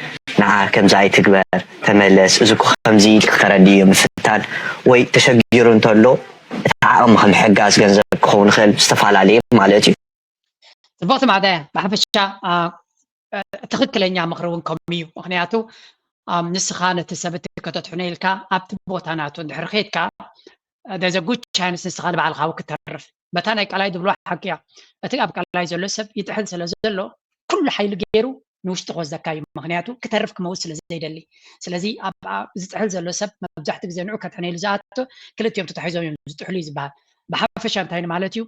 ንዓ ከምዚ ኣይትግበር ተመለስ እዚ እኮ ከምዚ ኢልኪ ተረድዮ ምፍታን ወይ ተሸጊሩ እንተሎ እቲ ዓቕሚ ከምሕጋዝ ገንዘብ ክኸውን ይኽእል ዝተፈላለየ ማለት እዩ ፅቡቕቲ ማዕዳ እያ ብሓፈሻ ትኽክለኛ ምኽሪ እውን ከምኡ እዩ ምኽንያቱ ንስኻ ነቲ ሰብ እቲ ከተትሕኖ ኢልካ ኣብቲ ቦታ ናቱ እንድሕር ኸይድካ there's a good chance ንስኻ ንባዕልኻ ክትተርፍ በታ ናይ ቃላይ ዝብልዋ ሓቂ እያ እቲ ኣብ ቃላይ ዘሎ ሰብ ይጥሕል ስለ ዘሎ ኩሉ ሓይሊ ገይሩ ንውሽጢ ክወስደካ እዩ ምኽንያቱ ክተርፍ ክመውት ስለ ዘይደሊ ስለዚ ኣብ ዝጥሕል ዘሎ ሰብ መብዛሕትኡ ግዜ ንዑ ከድሕነሉ ዝኣቶ ክልቲኦም ተታሒዞም እዮም ዝጥሕሉ እዩ ዝበሃል ብሓፈሻ እንታይ ማለት እዩ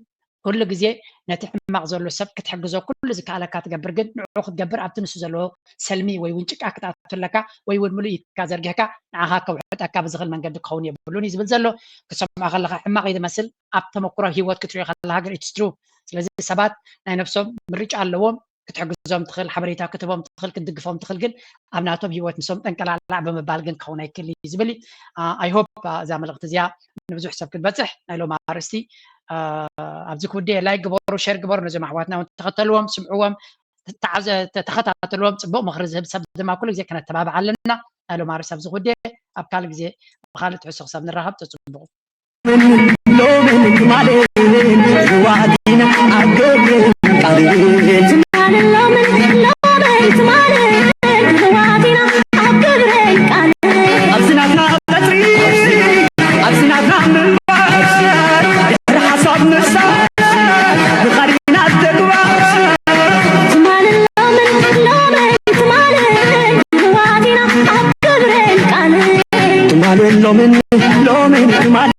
ኩሉ ግዜ ነቲ ሕማቕ ዘሎ ሰብ ክትሕግዞ ኩሉ ዝከኣለካ ትገብር ግን ንዑ ክትገብር ኣብቲ ንሱ ዘለዎ ሰልሚ ወይ እውን ጭቃ ክትኣቱ ኣለካ ወይ እውን ምሉእ ኢድካ ዘርጊሕካ ንዓኻ ከውሕጠካ ብዝኽእል መንገዲ ክኸውን የብሉን እዩ ዝብል ዘሎ ክትሰምዖ ከለኻ ሕማቕ እዩ ዝመስል ኣብ ተመክሮ ሂወት ክትሪኦ ከለኻ ግን it's true ስለዚ ሰባት ናይ ነብሶም ምርጫ ኣለዎም ክትሕግዞም ትኽእል ሓበሬታ ክትቦም ትኽእል ክትድግፎም ትኽእል ግን ኣብ ናቶም ሂወት ንሶም ጠንቀላላዕ ብምባል ግን ክኸውን ኣይክእል እዩ ዝብል I hope እዛ መልእኽቲ እዚኣ ንብዙሕ ሰብ ክትበፅሕ ናይ ሎም ኣርእስቲ ኣብዚ ክውደ ላይክ ግበሩ ሸር ግበሩ ነዞም ኣሕዋትና እውን ተኸተልዎም ስምዕዎም ተኸታተልዎም ፅቡቅ ምኽሪ ዝህብ ሰብ ድማ ኩሉ ግዜ ከነተባብዓ ኣለና ናይ ሎም ኣርእስቲ ኣብዚ ክውደ ኣብ ካልእ ግዜ ብካልእ ትሕሶ ክሳብ ንራኸብ ተፅቡቁ ሎምን ትማልን ዋዕዲና ኣብ ገብርን ቃልን ትማልን ሎምን ሎምን ትማልን ዋዕዲና ኣብ ገብርን ቃልን ኣብዚ ናትና ቀፅሪ ኣብዚ ናትና ምንባር ድሕሪ ሓሳብ ምርሳዕ ብኻሊና ተግባር ትማልን ሎምን ሎምን ትማልን ዋዕዲና ኣብ ገብርን ቃልን ትማልን ሎምን ሎምን ትማልን